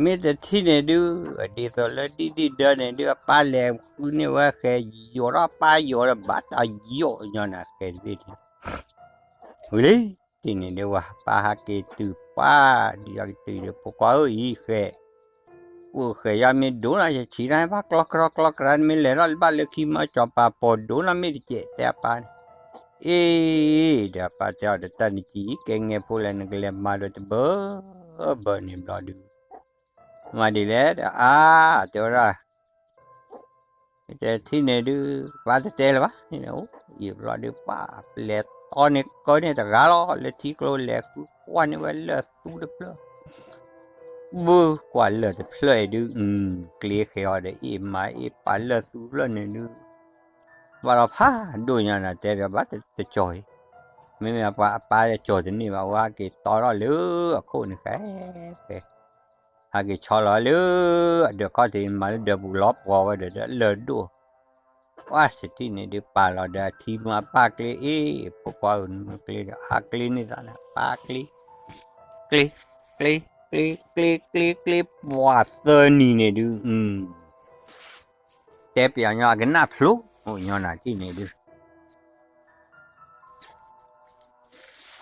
မ့ၢ်တထံၣ်န့ၣ်ဒုး ဒ်သိးလၢဒံၣ်ဒံၣ်ဒၢန့ၣ်ဒုး အပၢ်လဲၤဃုန့ၢ်ဝဲဃဲး ယိာ်ထီၣ်ပၢ်ယိာ်ဒီးဘၣ်တၢ်ယိာ်ညီနၤဃဲးတဘ့ၣ်န့ၣ် ဝံၤလံ တထံၣ်န့ၣ်ဒုး ဝဲပၢ်ဟးက့ၤတုၤပၢ် ဒ်ယကတုၤဒီး ဖိခွါဧၢ အံၤဃဲး အိၣ်ဃဲးယါမ့ၢ်ဒိၣ်နီၤ ယဆံးတၢ်ဘၣ်ကျီကရီကျီကရၢ မ့ၢ်လဲၤထီၣ်ဘၣ်လၢခံမၢကၠီၤပၤပိာ်ဒိၣ်နီၤ မ့ၢ်တကဲးတဲအပၢ်န့ၣ်, အ့ ဒီးအပၢ်တဲအီၤဒီး တၢ်နကံၣ် ကဲငဲဖိလဲၣ် နကလဲၤမၤဒီးတဘၢဘၢန့ၣ်ဘျီဒုး မၤဒ်လဲၣ်ဒီး အါ တဲဝဲဒၣ် တထံၣ်န့ၣ်ဒုး ပၢ်တတဲလၢၤဘၣ်န့ၣ် အိၣ်အံၤဘျီဒုး ပၢ်ပလဲၤတီန့ၢ်ကီန့ၢ်တဂၤလီၤ လၢထံကျိလဲၤဃုကွၢ်န့ၢ်ဝဲလၢၢ်သူတဖျၢၣ် ဘုကွၢ်လၢၢ်တဖျၢၣ်အံၤဒုး ကျ့ဃဲၤအီၤဒီး အ့ၣ်မၤအ့ၣ်ပာ်လၢၢ်သူဖျၢၣ်န့ၣ်ဒုး ဘၣ်ဒီးဖးဒိၣ်ညါနၤ တဲဘၣ်ဘၣ်တကၠီၤအံၤ မ့မ့ၢ်အပၢ်အကၠီၤတန့ၢ်ဘၣ် ဝဲဟဲက့ၤတီထီၣ်လၢအခိၣ်န့ၣ်ဃဲဃဲ ဟဲက့ၤဆီလီၤလၢအဒၢးခီၣ်ထံး မၤလၢဒၢးပူၤလီၤပှီၤဝဲဒီးလၢၢ်ဒိၣ် ပှၢ်တထံၣ်န့ၣ်ဒုးပာ်လီၤဒီးအထံမၢအပၢ်ကျ့ အ့ၣ် ဖိခွါဧၢ နမ့ၢ်ကျ့ဒီး အါကျ့န့ၢ်သးန့ၣ် ပၢ်ကျ့ ကျ့ ကျ့ ကျ့ ကျ့ ကျ့ ကျ့ ပှၤသၢနံၤန့ၣ်ဒုး တဲပျးညီအကနၣ်ဖျိ အိၣ်ညီနၤထံၣ်န့ၣ်ဒုး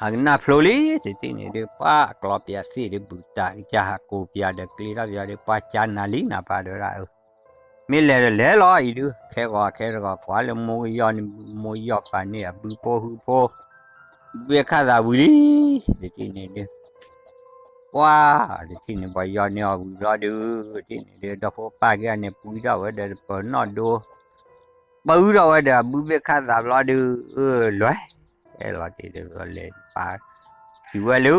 အကနၣ်ဖျိလံ တထံၣ်န့ၣ်ဒုး ပှၢ်အကျီပျးသ့ၣ်ဒုး ဘူးတၢ်ကစၢ်ဟးကိးပျးဒီးကျ့ထီၣ်ပျးဒီး ပှၢ်ကၢနၤလံနၤပၢ်တဲဝဲဒၣ်ဧၢ မ့ၢ်လဲၤဒီးလဲၤလီၤအံၤဒုး ခဲဂီၤခဲတဂီၤ ကွၢ်လၢမိၢ်ကယီၢ်န့ၣ် မိၢ်ယီၢ်ပာ်န့ၢ်အဘုဖိဟုဖိ ဘုဘ့ၣ်ခၣ်သးဝံၤလံ တထံၣ်န့ၣ်ဒုး ပှၢ်တထံၣ်န့ၣ် ပှၤယီၢ်န့ၢ်အီၤဝံၤဘျီဒုး တထံၣ်န့ၣ်ဒုး ဒီဖိပၢ်က့ၤန့ၣ် ပှံထီၣ်ဝဲဒီးပၢၤနီၣ်ဒိ ပှံထီၣ်ဝဲဒီးအဘုဘ့ၣ်ခၣ်သးဘျီဒုး လွဲ အဲၣ်လီၤတ့ၢ်ဒီးလဲၤပၢ် တုၤဝဲလၢ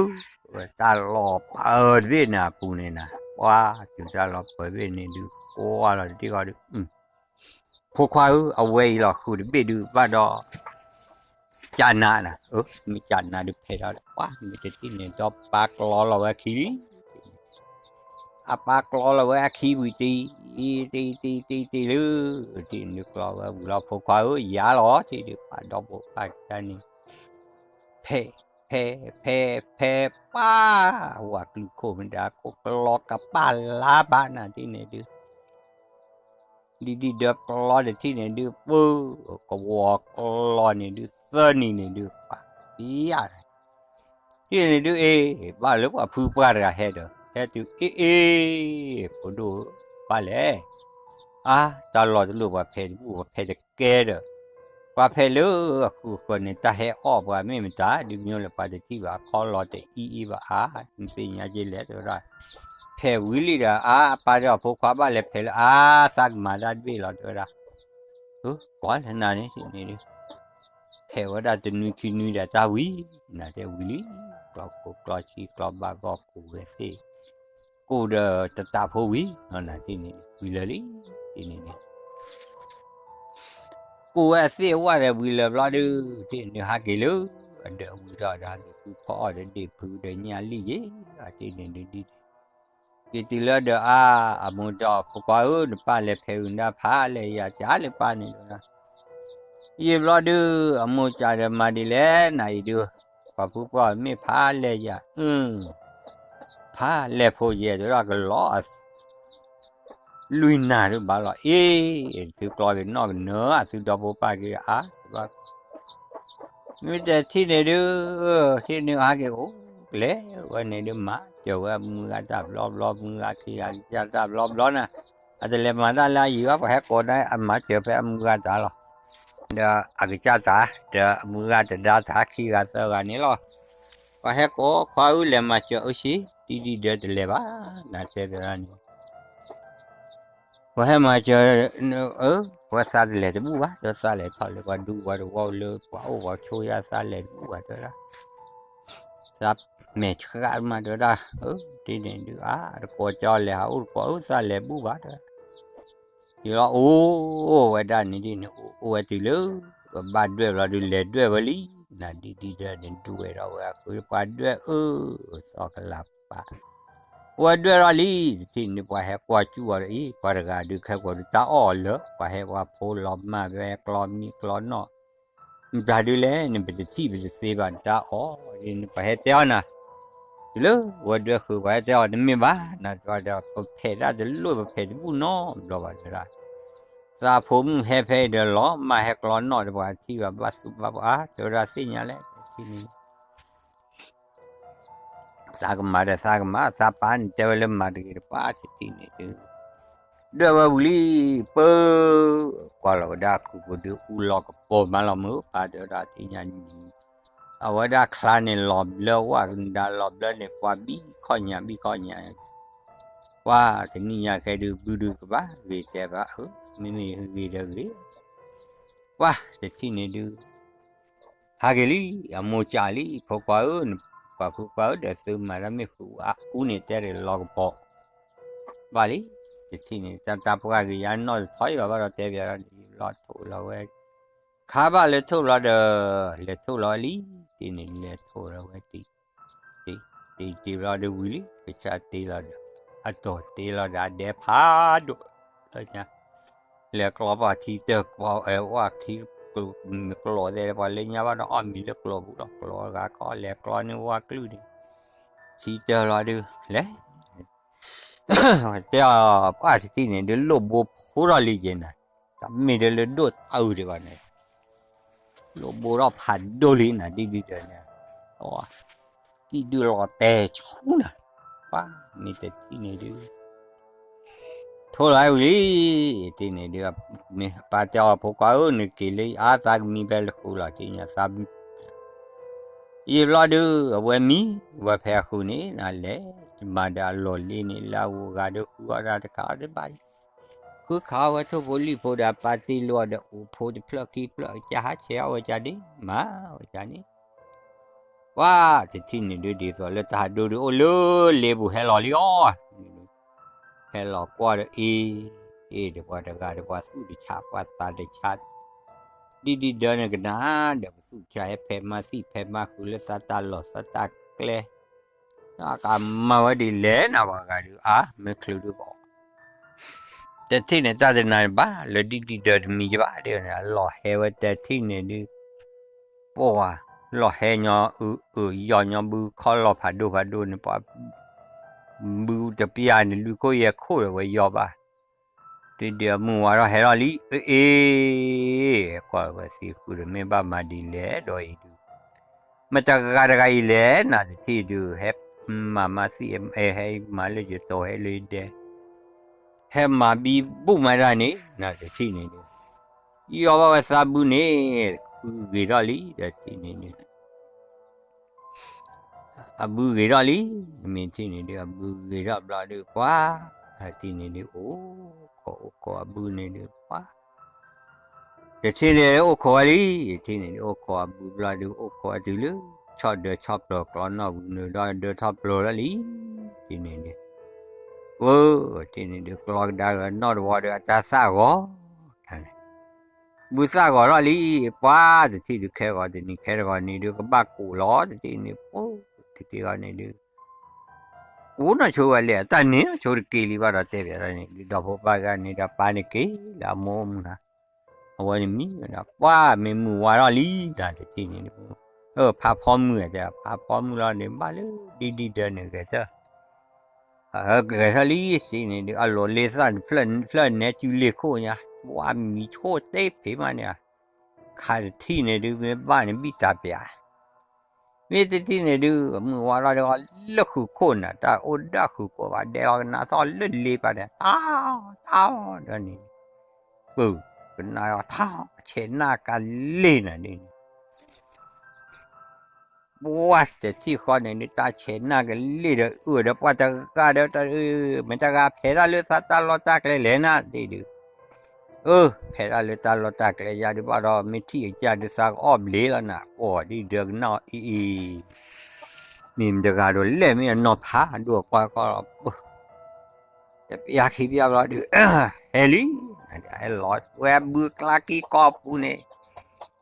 တၢ်လီၢ်ပၢတဘ့ၣ်န့ၣ်အပူၤန့ၣ်နၤ ပှၢ်တုၤတၢ်လီၢ်ပၢတဘ့ၣ်န့ၣ်ဒုး ကွၢ်လီၤတထံၣ်ဃီဒုး ဖိခွါဧၢ အဝဲအံၤလီၤ ဃုာ်တဘ့ၣ်ဒုး ဘၣ်ဒီး ကၢနၤနၤ မ့ၢ်ကၢနၤဒုးဖဲးထီၣ်ဒီး ပှၢ်မ့ၢ်တထံၣ်န့ၣ် ဒီးပၢ်ကျီလီၤဝဲခံလံ အပၢ်ကျီလီၤဝဲအခံဝံၤတံၢ်, တံၢ်တံၢ်တံၢ်တံၢ်လၢ, ထံၣ်န့ၣ်ဒုးကျီဝဲဝံၤလီၤ ဖိခွါဧၢ ယၤလီၤ ထံၣ်ဒုး ပၢ်ဒီဖိပၢ်ကါန့ၣ်, ဖဲး ဖဲး ဖဲး ဖဲး ပၢ်, ဝၤကျုခိၣ်မ့ၢ်ဒၣ်ခိၣ်ကျီကပၢ်လါဘၣ်နၤ ထံၣ်န့ၣ်ဒုး ဒ်ဒ်ဒၢကျီတထံၣ်န့ၣ်ဒုး ပၢ်, ကဝီၤကျီန့ၣ်ဒုး သၢနံၤန့ၣ်ဒုး ပၢ်, ပယါ, ထံၣ်န့ၣ်ဒုး အ့ၣ် ဘၣ်လၢပှၤဖုပှၢ်တဂၤဟဲဒီး ဟဲတုၤအ့ၣ်အ့ၣ် ဖိဒိၣ်ဧၢ ဘၣ်လဲၣ်, အါ တၢ်လီၢ်တလိၣ်ပှၤဖဲးတဘူၣ် ပှၤဖဲးတကဲဒီး, ပှၤဖဲးလၢအဃုာ်ဃၢၤန့ၣ် တၢ်ဟဲအီၣ်ပှၤမ့ၢ်မတၤ ဒုးမ့ၢ်လၢပှၤတထံၣ်ဘၣ်ခီလီၤတအံၤအံၤဘၣ်အါ, နသ့ၣ်ညါက့လဲၣ် တဲဝဲဒၣ်, ဖဲးဝံၤလံဒီး အါ အပၢ်ဒီးအဖိခွါဘၣ်လဲၤဖဲးလၢ အါ သးကမၤတၢ်တဘ့ၣ်လီၤ တဲဝဲဒၣ်, ကွၢ်လၢနၤန့ၣ်န့ၣ်ဒုး ဖဲးဝဲဒၣ်တနွံခံနွံဒီးတၢ်ဝံၤ, နၤတဲဝံၤလံ, ကျီကိးကျီဆံကျီဘၣ်ဂီၢ်ကိးဝဲသ့ၣ်, ကိးဒီးတတးဖိဝံၤ နၤထံၣ်န့ၣ် ဝံၤလၢာ်လံ, ထံၣ်န့ၣ်န့ၣ် ကိးဝဲအသ့ၣ်အဝၣ်ဒီးဝံၤလၢာ်ဘျီဒုး, ထံၣ်န့ၣ်ဟးက့ၤလၢ အဒၢးဝံၤထီၣ်ဒီးဟးက့ၤဃုဖီအီၣ်ဒီးဒ့ၣ်ဖုဒီးညၣ်လံၣ်ယ့ၣ်, ထံၣ်န့ၣ်ဒုးဒ် က့ၤတုၤလၢဒီးအါ, အမိၢ်ဒီးဖိခွါဧၢ နပၢ်လဲၤဖဲးအုၣ်နဒၣ်ဖးလဲၢ်ယၤ ကၢ်လၢပၢ်န့ၣ်ဒုး, ယံာ်ဘျီဒုး အမိၢ်ကၢ်ဒီးမၤဒ်လဲၣ် နၤအံၤဒုး, ပှၤဖုပှၢ်မ့ၢ်ဖးလဲၢ်ယၤ, အၢ ဖးလဲၢ်ဖိယဲၢ်တဲဒၣ်ကလီ လွံၢ်နၤဒုးဘၣ်လီၤ အ့ၣ်, သုကျီက့ၤနီၣ်ကနၢအသုဒီဖိပၢ်က့ၤအါ, မ့ၢ်တထံၣ်န့ၣ်ဒုး, ထံၣ်န့ၣ်ဟးက့ၤအိၣ်လဲၤဝဲန့ၣ်ဒုး မၤစၢၤဝဲအမုၢ်ဂၤတၢ်ဘျီဘျီ မုၢ်ဂၤခံဂၤကစၢ်တၢ်ဘျီဘျီနၤ, အတလဲၤမၤတၢ်လၢအယံၤဘၣ် ပှၤဟဲကိးန့ၣ် အမၤစၢၤဖဲအမုၢ်ဂၤတၢ်လီၤ, ဒီးအကစၢ်တၢ် ဒီးအမုၢ်ဂၤတဒါတၢ်ခံဂၤသၢဂၤန့ၣ်လီၤ, ပှၤဟဲကိးခွါဧၢလဲၤမၤစၢၤအၢဆံ ဒ်ဒ်ဒၢတလဲၤဘၣ်, နၤတဲဘၣ်န့ၣ် ပှၤဟဲမၤစၢၤ, အၢ ပှၤသးတလဲၤတဘူၣ်ဘၣ် တဲသးလဲၤထီၣ်လၢပှၤဒူပှၤတဝီလၢပှၤအိၣ်ပှၤဆိယါသးလဲၤတဘူၣ်ဘၣ် တဲဝဲဒၣ်, သးမဲာ်ဆှးမး တဲဝဲဒၣ်, အၢ ဒ်န့ၣ်ဒုးအါ တကိးကၠီလဲၤဟးအိၣ်တကိး အၢ သးလဲၤဘူၣ်ဘၣ် တဲဝဲဒၣ်, ယလီၤအိၣ်ဝဲဒၣ်န့ၣ်ဒ်န့ၣ် အိၣ်ဝဲတုၤလၢ ပဘၣ်ဒွဲၣ်ဘျီဒုး လဲၤဒွဲၣ်ဝဲလံ, နၤဒ်ဒ်ဒၢန့ၣ် ဒူဝဲဒီးဝဲအဃု ပှၤဒွဲၣ်အၢ သီကလၤပာ် ဝဲဒွဲၣ်ထီၣ်လံ, တထံၣ်န့ၣ်ပှၤဟဲကွၢ်စူၣ်အီၤဒီး အံၤ ပှၤတဂၤဒုးခဲကိာ်ဒုးတၢ်အီၣ်အီၤလၢ ပှၤဟဲပှၤဖိလီၤမၢ် ပဟဲကျီမံကျီနီၣ်, မတၤဒုးလဲၣ်န့ၣ် ပတထံၣ်ပတသ့ဘၣ် နတၢ်အီၣ်န့ၣ် ပှၤဟဲတဲအီၤနၤ, တုၤလၢဝဲဒွဲၣ်ဃုာ် ပှၤဟဲတဲအီၤ တမ့ၢ်ဘၣ် နၤတဲအီၤဒီး ပဖဲးတၢ်တလိၣ် ပဖဲးတဘူၣ်နီတဘျီဘၣ် တဲဝဲဒၣ်, သးဖိမုၣ်ဟဲဖဲအံၤဒီးလီၤမၢ် ဟဲကျီနီၣ်ဒီး ပှၤထံၣ်ဘၣ်ဘၣ်သူၣ်ဘၣ်ပှၢ် တဲဝဲဒၣ်သ့ၣ်ညါလဲၣ် တထံၣ်န့ၣ် သးကမၤဒီးသးကမၤ သးပၢ်န့ၣ်တဲဝဲလၢမၤတဂ့ၤတပၢ် တထံၣ်န့ၣ်ဒုး, ဒွဲၣ်ဝဲဝံၤလံ, ပၢ ကွၢ်လီၤဝဲဒၣ်ဃုာ်ဖိဒုး အူလီၤကပီၤမးလီၤမုၢ် ပၢ်တဲဝဲဒၣ်သ့ၣ်ညါန့ၣ်, အဝဲဒၣ်ချါန့ၣ်လီၤဘျၢ ဝၣ်ကနဒါလီၤဘျၢန့ၣ် ပှၤဘံၣ်ခီၣ်ညါဘံၣ်ခီၣ်ညါ, ပှၤတနံၣ်ညါခဲဒုး ဘုဒုးကဘၣ်ဂ့ၤတဲဘၣ် အၢ မ့မ့ၢ်ဂ့ၤဒီးဂ့ၤ, ပှၤတထံၣ်န့ၣ်ဒုး ဟးက့ၤလံ, အမိၢ်ကၢ်လံ ဖိခွါဧၢ, ပှၤဖိခွါဧၢ ဒီးသုမၤတၢ်မ့ၢ်ဃုာ်အအူန့ၣ် တဲတ့ၢ်လီၤကပီၤ, ဘၣ်လံ, တထံၣ်န့ၣ် တၢ်တၢ်ပှၢ်ဂ့ၤယါနီၣ်တထီၣ်အံၤဘၣ်ဘၣ်ဒီး တဲဘၣ်ဒီးလီၤထိၣ်လီၤဝဲ, ခါဘၣ်လၢထိၣ်လီၤဒီး လဲၤထိၣ်လီၤလံ, တထံၣ်န့ၣ်လဲၤထိၣ်လီၤဝဲတံၢ် တံၢ်တံၢ်ဘျီဒီးဝံၤလံ, ကစၢ်တ့လီၤဒီး အတီၢ်တ့လီၤဒီးအဒဲဖးဒိၣ်လၢညါ, လဲၤကျီပှၤထံတၢၢ် ဝၣ်ခံ ကျိးသဲး ပှၤလၢညါဘၣ်ဒီး အီၣ်မံၤလၢကျိးပူၤလီၤ, ကျိးဂၤခီ လဲၤကျီန့ၢ်ဝၣ်ကလုၢ်န့ၣ်, ထံတၢၢ်လီၤဒုး လဲၤ တဲအီၤ ပှၢ်တထံၣ်န့ၣ် ဒုးလိၣ်ဘိဖိထီၣ်လံက့ၤနၤ, တမ့ၢ်ဒ်လၢဒိၣ်တအုးဒံးဘၣ်န့ၣ်, လိၣ်ဘိထီၣ်ဖးဒိၣ်လံနၤ ဒ်ဒ်ဒၢန့ၣ်, ကံၣ်ဒုၣ်လီၤတဲာ်ဆူနၤ, ပှၢ်မ့ၢ်တထံၣ်န့ၣ်ဒုး ထိၣ်လီၤဝံၤလံ, တထံၣ်န့ၣ်ဒုး မ့ၢ်ပၢ်တဲအီၤ ဖိခွါဧၢ နက့ၤလၢအါ သးကမံဖဲလၢဃုာ်လီၤ သ့ၣ်ညါသး ယံာ်ဘျီဒုး အဝဲမံ ဝဲဖဲအဃုာ်န့ၣ် နလဲၤ မၤဒီးအလီၢ်လ့န့ၣ် လၢအဂုၤအဂၤဒီး ဃုအီၣ်ဒၣ်တခါအီၤဒံးဘၣ်, ဃုခးအီၣ်ဝဲထိၣ်ဖိလံၣ်ဖိဒီး အပၢ်တ့လီၤဒီး အိၣ်ဖိတဖျၢၣ်ခံဖျၢၣ် ကစၢ်ဟးဆဲးအီၣ်ဝဲကၢ်ဒံး မၤဝဲကၢ်န့ၣ်, ပှၤတထံၣ်န့ၣ်ဒုး ဒ်သိးလၢတၢ်ဒိၣ်ဒုး အိၣ်လၢလ့ပူၤဟဲလီၤလံအီၤ ဟဲလီၤကွၢ်ဒီးအ့ၣ်, အ့ၣ်ဒီးပှၤတဂၤဒီး ပှၤသူၣ်တဆါ ပှၤသးတဆါ, ဒ်ဒ်ဒၢန့ၣ်ကနၣ်ဒီး ပသူၣ်တဆါ ဟဲဖဲးမၤသံၣ်ဖဲးမၤဃုာ်လၢသးတၢ်လီၢ်သးတၢ်ကျဲ, ကမၤဝဲဒ်လဲၣ်နၤ ပှၤဂၤဒုး အါ မ့ၢ်ချုးဒုးကီး တထံၣ်န့ၣ် တၢ်တနၤန့ၣ်ဘၣ် လၢဒ်ဒ်ဒၢတမံၤယဘၣ်ဒ်န့ၣ် အလီၤဟဲဝဲတထံၣ်န့ၣ်ဒုး ပှၤ လီၤဟဲညီအုးအုး ယီၤညီဘုခီလီၤဖးဒိၣ်ဖးဒိၣ်န့ၣ် ပှၤ ဘုတပျၢ်န့ၣ် လွံၢ်ခိၣ်ယဲၢ်ခိၣ်ဒီးဝဲယီၤဘၣ် ဒ်ဒုးအမုၢ်ဝါထီၣ်ဟဲထီၣ်လံ အ့ အ့ ကွၢ်ဝဲသံဃုာ်ဒီး မ့ၢ်ဘၣ်မၤဒ်လဲၣ်ဒီးအံၤဒုး မတဂၤတဂၤအံၤလဲၣ် နတထံၣ်ဒုး ဟဲမၤမၤသံ ဟဲမၤလၢယတိၤ ဟဲလၢယဒဲ ဟဲမၤဘံဘူၣ်မၤတၢ်န့ၣ် နတထံၣ်န့ၣ်ဒုး ယီၤဘၣ်ဝဲသးဘုန့ၣ် ဘုဂ့ၤထီၣ်လံ တထံၣ်န့ၣ်ဒုး အဘုဂ့ၤထီၣ်လံ မ့ၢ်ထံၣ်န့ၣ်ဒုး အဘုဂ့ၤထီၣ်ဘျီဒုး ပှၤ တထံၣ်န့ၣ်ဒုး အိၣ်ခိးအိၣ်ခိးအဘုန့ၣ်ဒုး ပှၤ တထံၣ်န့ၣ်အိၣ်ခိးဝဲလံ တထံၣ်န့ၣ်ဒုး အိၣ်ခိးအဘုဘျီဒုး အိၣ်ခိးဝဲတုၤလၢ ဆီၣ်ဒၢဆီၣ်ပျီၤကျီနီၣ်ဝံၤ နုာ်ဒီးဒၢထီၣ်ပျီၤလီၤလံ တထံၣ်န့ၣ်ဒုး ပှၤ တထံၣ်န့ၣ်ဒုး ကျီကဒါဒီးနီၣ်တဝီဒီး အတၢ်သၣ်ဂီၤ ဘုသၣ်ဂီၤထီၣ်လံ ပှၤ တထံၣ်ဒုး ခဲဂီၤတနံၤ ခဲတဂီၤန့ၣ်ဒုး ကဘၣ်ကိးလီၤ တထံၣ်န့ၣ် ပှၤ တထံၣ်ဂီၤန့ၣ်ဒုး ကိးနီၢ်ဆိဝဲလဲၣ် တၢ်န့ၣ်နီၢ်ဆိတက့ၤလံဘၣ်ဒီး တဲဘၣ်န့ၣ်ဒုး ဒီဖိပၢ်ဂၤန့ၣ်ဒီး ပၢ်န့ၣ်က့ၤလၢအမိၢ်မုၢ်ဟါ အဝဲန့ၣ်မံဒီး ပှၤမ့ၢ်မုၢ်ဝါထီၣ်လံ နတထံၣ်န့ၣ်ဒုး ဖးဖီမုၢ်တဲ ဖးဖီမုၢ်လီၤန့ၣ် ဘၣ်လၢဒ်ဒ်ဒၢန့ၣ်ဂဲၤထၢၣ် ဂဲၤထၢၣ်လံ တထံၣ်န့ၣ်ဒုး အလီၤလ့သၣ်န့ၣ် ဖျၢၣ်နဲစုလ့ၤခိၣ်ညါ ပှၤမံၤဆိၣ်တ့ၢ်ဖံးမးန့ၣ် ခးတထံၣ်န့ၣ်ဒုး မ့ၢ်ဘၣ်န့ၣ်ဘံၣ်တၢ်ပျး မ့ၢ်တထံၣ်န့ၣ်ဒုး မုၢ်ဝါထီၣ်ဒီး လၢဃုာ်ခိၣ်နၤ တၢ်အိၣ်ဒၣ်ဃုာ်ခိၣ်ဘၣ် ဒဲးလီၤကနၣ်သီၣ်လၢလ့ပၤန့ၣ် တၢ် တၢ်ဒီးန့ၣ် ပၢၢ် ကနၣ်ထီၣ် ဆဲးနၢ်ကလ့ၢ်နၤဒ်န့ၣ် ပှၤတထံၣ်ဃီန့ၣ်ဒုး တၢ်ဆဲးနၢ်ကလ့ၢ်ဒီး အၢၣ်ဒီးပှၤတဂၤဒီး မ့ၢ်တဂၤဖဲးတၢ်လၢသးတၢ်လီၢ်တၢ်ကျဲလဲၣ်နၤဒ်ဒုး အၢ ဖဲးတၢ်လၢတၢ်လီၢ်တၢ်ကျဲယါဒုးဘၣ်ဒီး မ့ၢ်ထံၣ်အကၢ်ဒုးသးကအီၣ်ဘျ့လီၤနၤ ပှၤဒ်ဒၢကနၣ်အီၤအံၤအံၤ မ့ၢ်မတဂၤဒီးလဲၣ် မ့ၢ်အနီၢ်ဖးဒိၣ်အကွၢ်ကီၢ်လီၤ ပၢၢ် တပျၢ်ခံပျၢ်ဘျီဒုး ဟဲလံ ဟဲလီၤဝဲဘုကျါကံၢ်ကီၢ်ပူၤန့ၣ်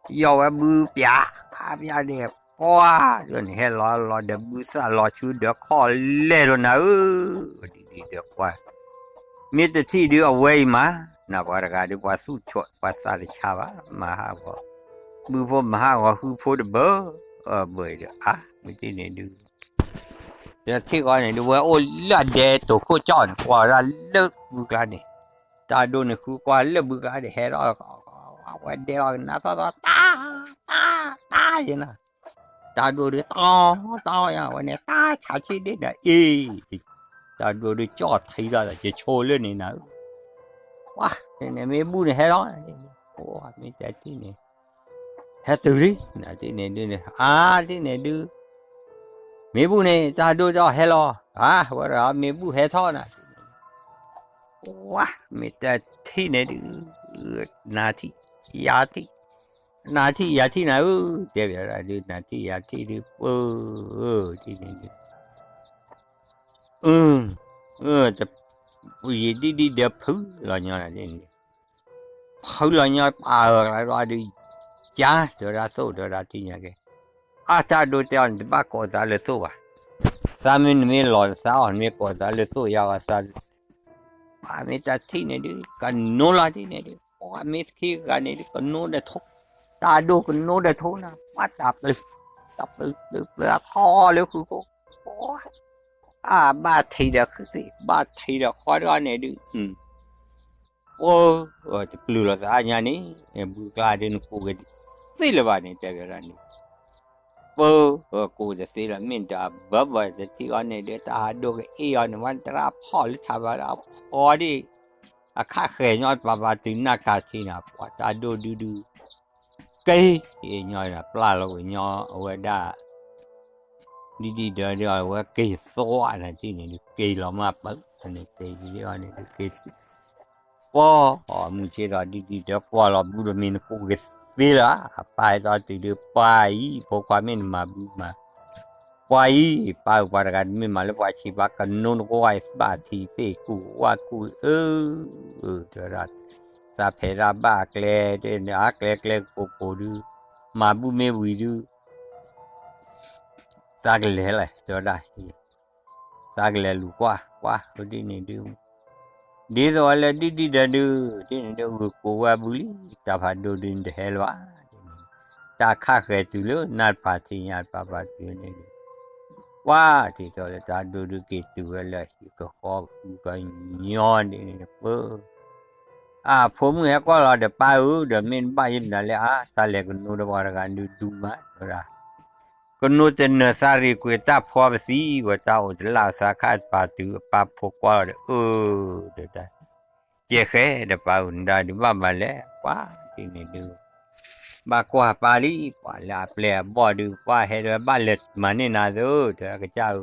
ယီၤဝဲဘုပျး အါပျးဒဲး ပှၤ န့ၣ် ဟဲလီၤလီၤဒီးဘုသၣ်လီၤဆူဒီးခီၣ်လဲၢ်လီၤနၤဧၢ ဒ်ဒ်ဒီးကွၢ် မ့ၢ်တထံၣ်ဒုးအဝဲအံၤမး နပှၤတဂၤဒုးပှၤသူၣ်ဆိး ပှၤသးတဆါဘၣ် မၤဟးဂီၤ ဘုဖိမၤဟးဂီၤဟုဖိတဘၢ ဘၢဒီးအါ မ့ၢ်တထံၣ်န့ၣ်ဒုး တထံၣ်ဃီန့ၣ်ဒုး ဝဲအိၣ်လၢအဒဲတိာ်ခိၣ်ကၠီၣ်န့ၣ် ကွၢ်ဝဲဒၣ်လၢဘုကျါန့ၣ် တၢ်ဒိၣ်န့ၣ်ဃုကွၢ်လၢဘုကျါန့ၣ် ဟဲထီၣ် ဝဲဒဲးလီၤကနၣ်သီၣ်သီၣ် တၢ် တၢ် တၢ်ယဲနၤ တၢ်ဒိၣ်ဒုး တီ တီ ယါ ဝဲန့ၣ် တၢ်ဆါဆံးဒ့ၣ်နၤအံၤ တၢ်ဒိၣ်ဒုး ကၠီၣ်ထံထီၣ်ဒီး ယဆိလၢန့ၣ်နၤဧၢ ပှၤ န့ၣ်မ့ၢ်ဘူၣ်န့ၣ်ဟဲလီၤ မ့ၢ်တထံၣ်န့ၣ် ဟဲတုၤလံ နထံၣ်န့ၣ်ဒုး အါ ထံၣ်န့ၣ်ဒုး မ့ၢ်ဘူၣ်န့ၣ် တၢ်ဒိၣ်ကၠီၣ်ဟဲလီၤ အါ ဝဲဒၣ်မ့ၢ်ဘူၣ်ဟဲထီၣ်နၤ ပှၤ မ့ၢ်တထံၣ်န့ၣ်ဒုး နၤထံၣ် ယၤထံၣ် နၤထံၣ်ယၤထံၣ်နၤဧၢ တဲဘၣ်ဒုး နၤထံၣ်ယၤထံၣ်ဒုး ပၢ် ထံၣ်န့ၣ်ဒုး အၢ ယဒ်ဒ်ဒီးဖုလီၤညီနၤန့ၣ် ဖုလီၤညီပာ်အၢကျါဒီး ကၢ တဲဝဲဒၣ်သိၣ် တဲဝဲဒၣ်ထံၣ်ညါက့ၤ အါ တၢ်ဒိၣ်တဲအီၤန့ၣ် တဘၣ်ကိးသးလၢသိၣ်ဘၣ် သးမ့ၢ်နမ့ၢ်လီၤသးအီၤ နမ့ၢ်ကိးသးလၢသိၣ်ယါဂီၤသး ပှၤမ့ၢ်တထံၣ်န့ၣ်ဒုး ကနိလီၤထံၣ်န့ၣ်ဒုး ပှၤမ့ၢ်သခ့ဂၤန့ၣ်ဒုး ကနိဒီးထိ တၢ်ဒိၣ်ကနိဒီးထိနၤ ပှၤတၢ်ပျုၤ တၢ်ပျုၤပျုၤပျုၤအထီလၢဃုာ်ခိၣ် ပှၤ အါ ဘၣ်ထံးဒီးဃုသ့ၣ် ဘၣ်ထံးဒီးဃီဒီးန့ၣ်ဒုး ပှၤ တပျုၤလီၤသးအါညါန့ၣ် ဘုကျါဒုး နကိးက့ၤတသ့လၢၤဘၣ်န့ၣ် တဲဝဲဒၣ်န့ၣ် ပှၤ ကိးတသ့လၢၤ မ့ၢ်တဘၣ်ဘၣ်တထံၣ်အီၤန့ၣ်ဒုး တၢ်ဟးဒိၣ်ကအ့ၣ်အီၤန့ၣ် ဝဲတရၣ်ဖီၣ်လၢထးဘၣ်ဒီး အဖီဒံး အခးဃဲၤညီတပၤပၤတုၤနၢ်ကၤထံးနၤ ပှၤတၢ်ဒိၣ်ဒုးဒုး က့ၤညီပျၢ်လီၤဝဲညီအဝဲဒၣ် ဒ်ဒ်ဒီးဒီး အဝဲက့ၤသွၣ်နၤထံၣ်န့ၣ်ဒုး က့ၤလီၤမၢ်ပၢၢ်န့ၣ် က့ၤဒ်အီၤန့ၣ်ဒုး က့ၤ ပှၤ အမုၢ်ဆ့ၣ်ဒီး ဒ်ဒ်ဒီးကွၢ်လီၤဘုဒီးမ့ၢ်နကိးက့ၤသ့လၢၤ အပၢ်ဟဲသီတုၤဒုး ပှၤအံၤ ဖိခွါမ့ၢ်နမၤဘုမၤ ပှၤအံၤ ပၢ်ဧၢ ပှၤတဂၤတမ့ၢ်မၤလၢပှၤဆံးဘၣ် ကနိနကဝၢ်ဘၣ်ထံးသ့ၣ်ကူၣ်ဝၣ်ကူၣ် အၢ တဲဝဲဒၣ် သးဖဲးတၢ်ဘၣ်အကျဲ တဲအကျဲကျဲကိးကိးဒုး မၤဘုမ့ၢ်ဝံၤဒုး သးကလဲၤလဲၣ် တဲဝဲဒၣ် သးကလဲၤလူၤကွၢ် ကွၢ်ဒ်န့ၣ်ဒုး ဒ်သိးဝဲလၢဒ်ဒ်ဒၢဒုး ဒ်န့ၣ်ဒုး ဂုာ်ကိးဝဲအဘုလံ တၢ်ဖးဒိၣ်ဒုးနတဟဲလၢၤဘၣ် ဒ်န့ၣ် တၢ်ခးဃဲၤတုၤလၢနၢ်တပၤထံးညၣ်တပၤပၤတုၤန့ၣ်ဒုး ကွၢ်ဒ်သိးလၢတၢ်ဒိၣ်ဒုးက့ၤတုၤဝဲလၢဟံၣ်ကဃီကဃုကညီဒ်န့ၣ်ဒုး ပၢ အဖိမုၣ်ဟဲကွၢ်လီၤဒီးပၢ်ဧၢ ဒီးမ့ၢ်နဘၣ်ယဲၢ်မနုၤလဲၣ် အါ သးလဲၤကနိဒီးပှၤတဂၤဒုးဒူမး တဲဝဲဒၣ် ကနိတနၢၤသးရ့ၣ်ကွံာ်တၢ်ဖီပသံ ဝဲတၢ်အိၣ်တလၣ်သးခါတပၤတုၤအပၢ်ဖိကွၢ်လီၤဒီး အၢ ဒီးတၢ် ကဲဃဲဒီးပၢ်ဧၢ နဒါဒုးဘၣ်မၤလဲၣ် ကွၢ်ဒ်န့ၣ်ဒုး ဘၣ်ကွၢ်ပၢ်လံ ပှၤလၢအပျဲၢ်အဘီၣ်ဒုး ပှၤဟဲဒီးဘၣ်လဲၤမၤန့ၢ်နၤသၢ တဲဝဲဒၣ်ကစၢ်ဧၢ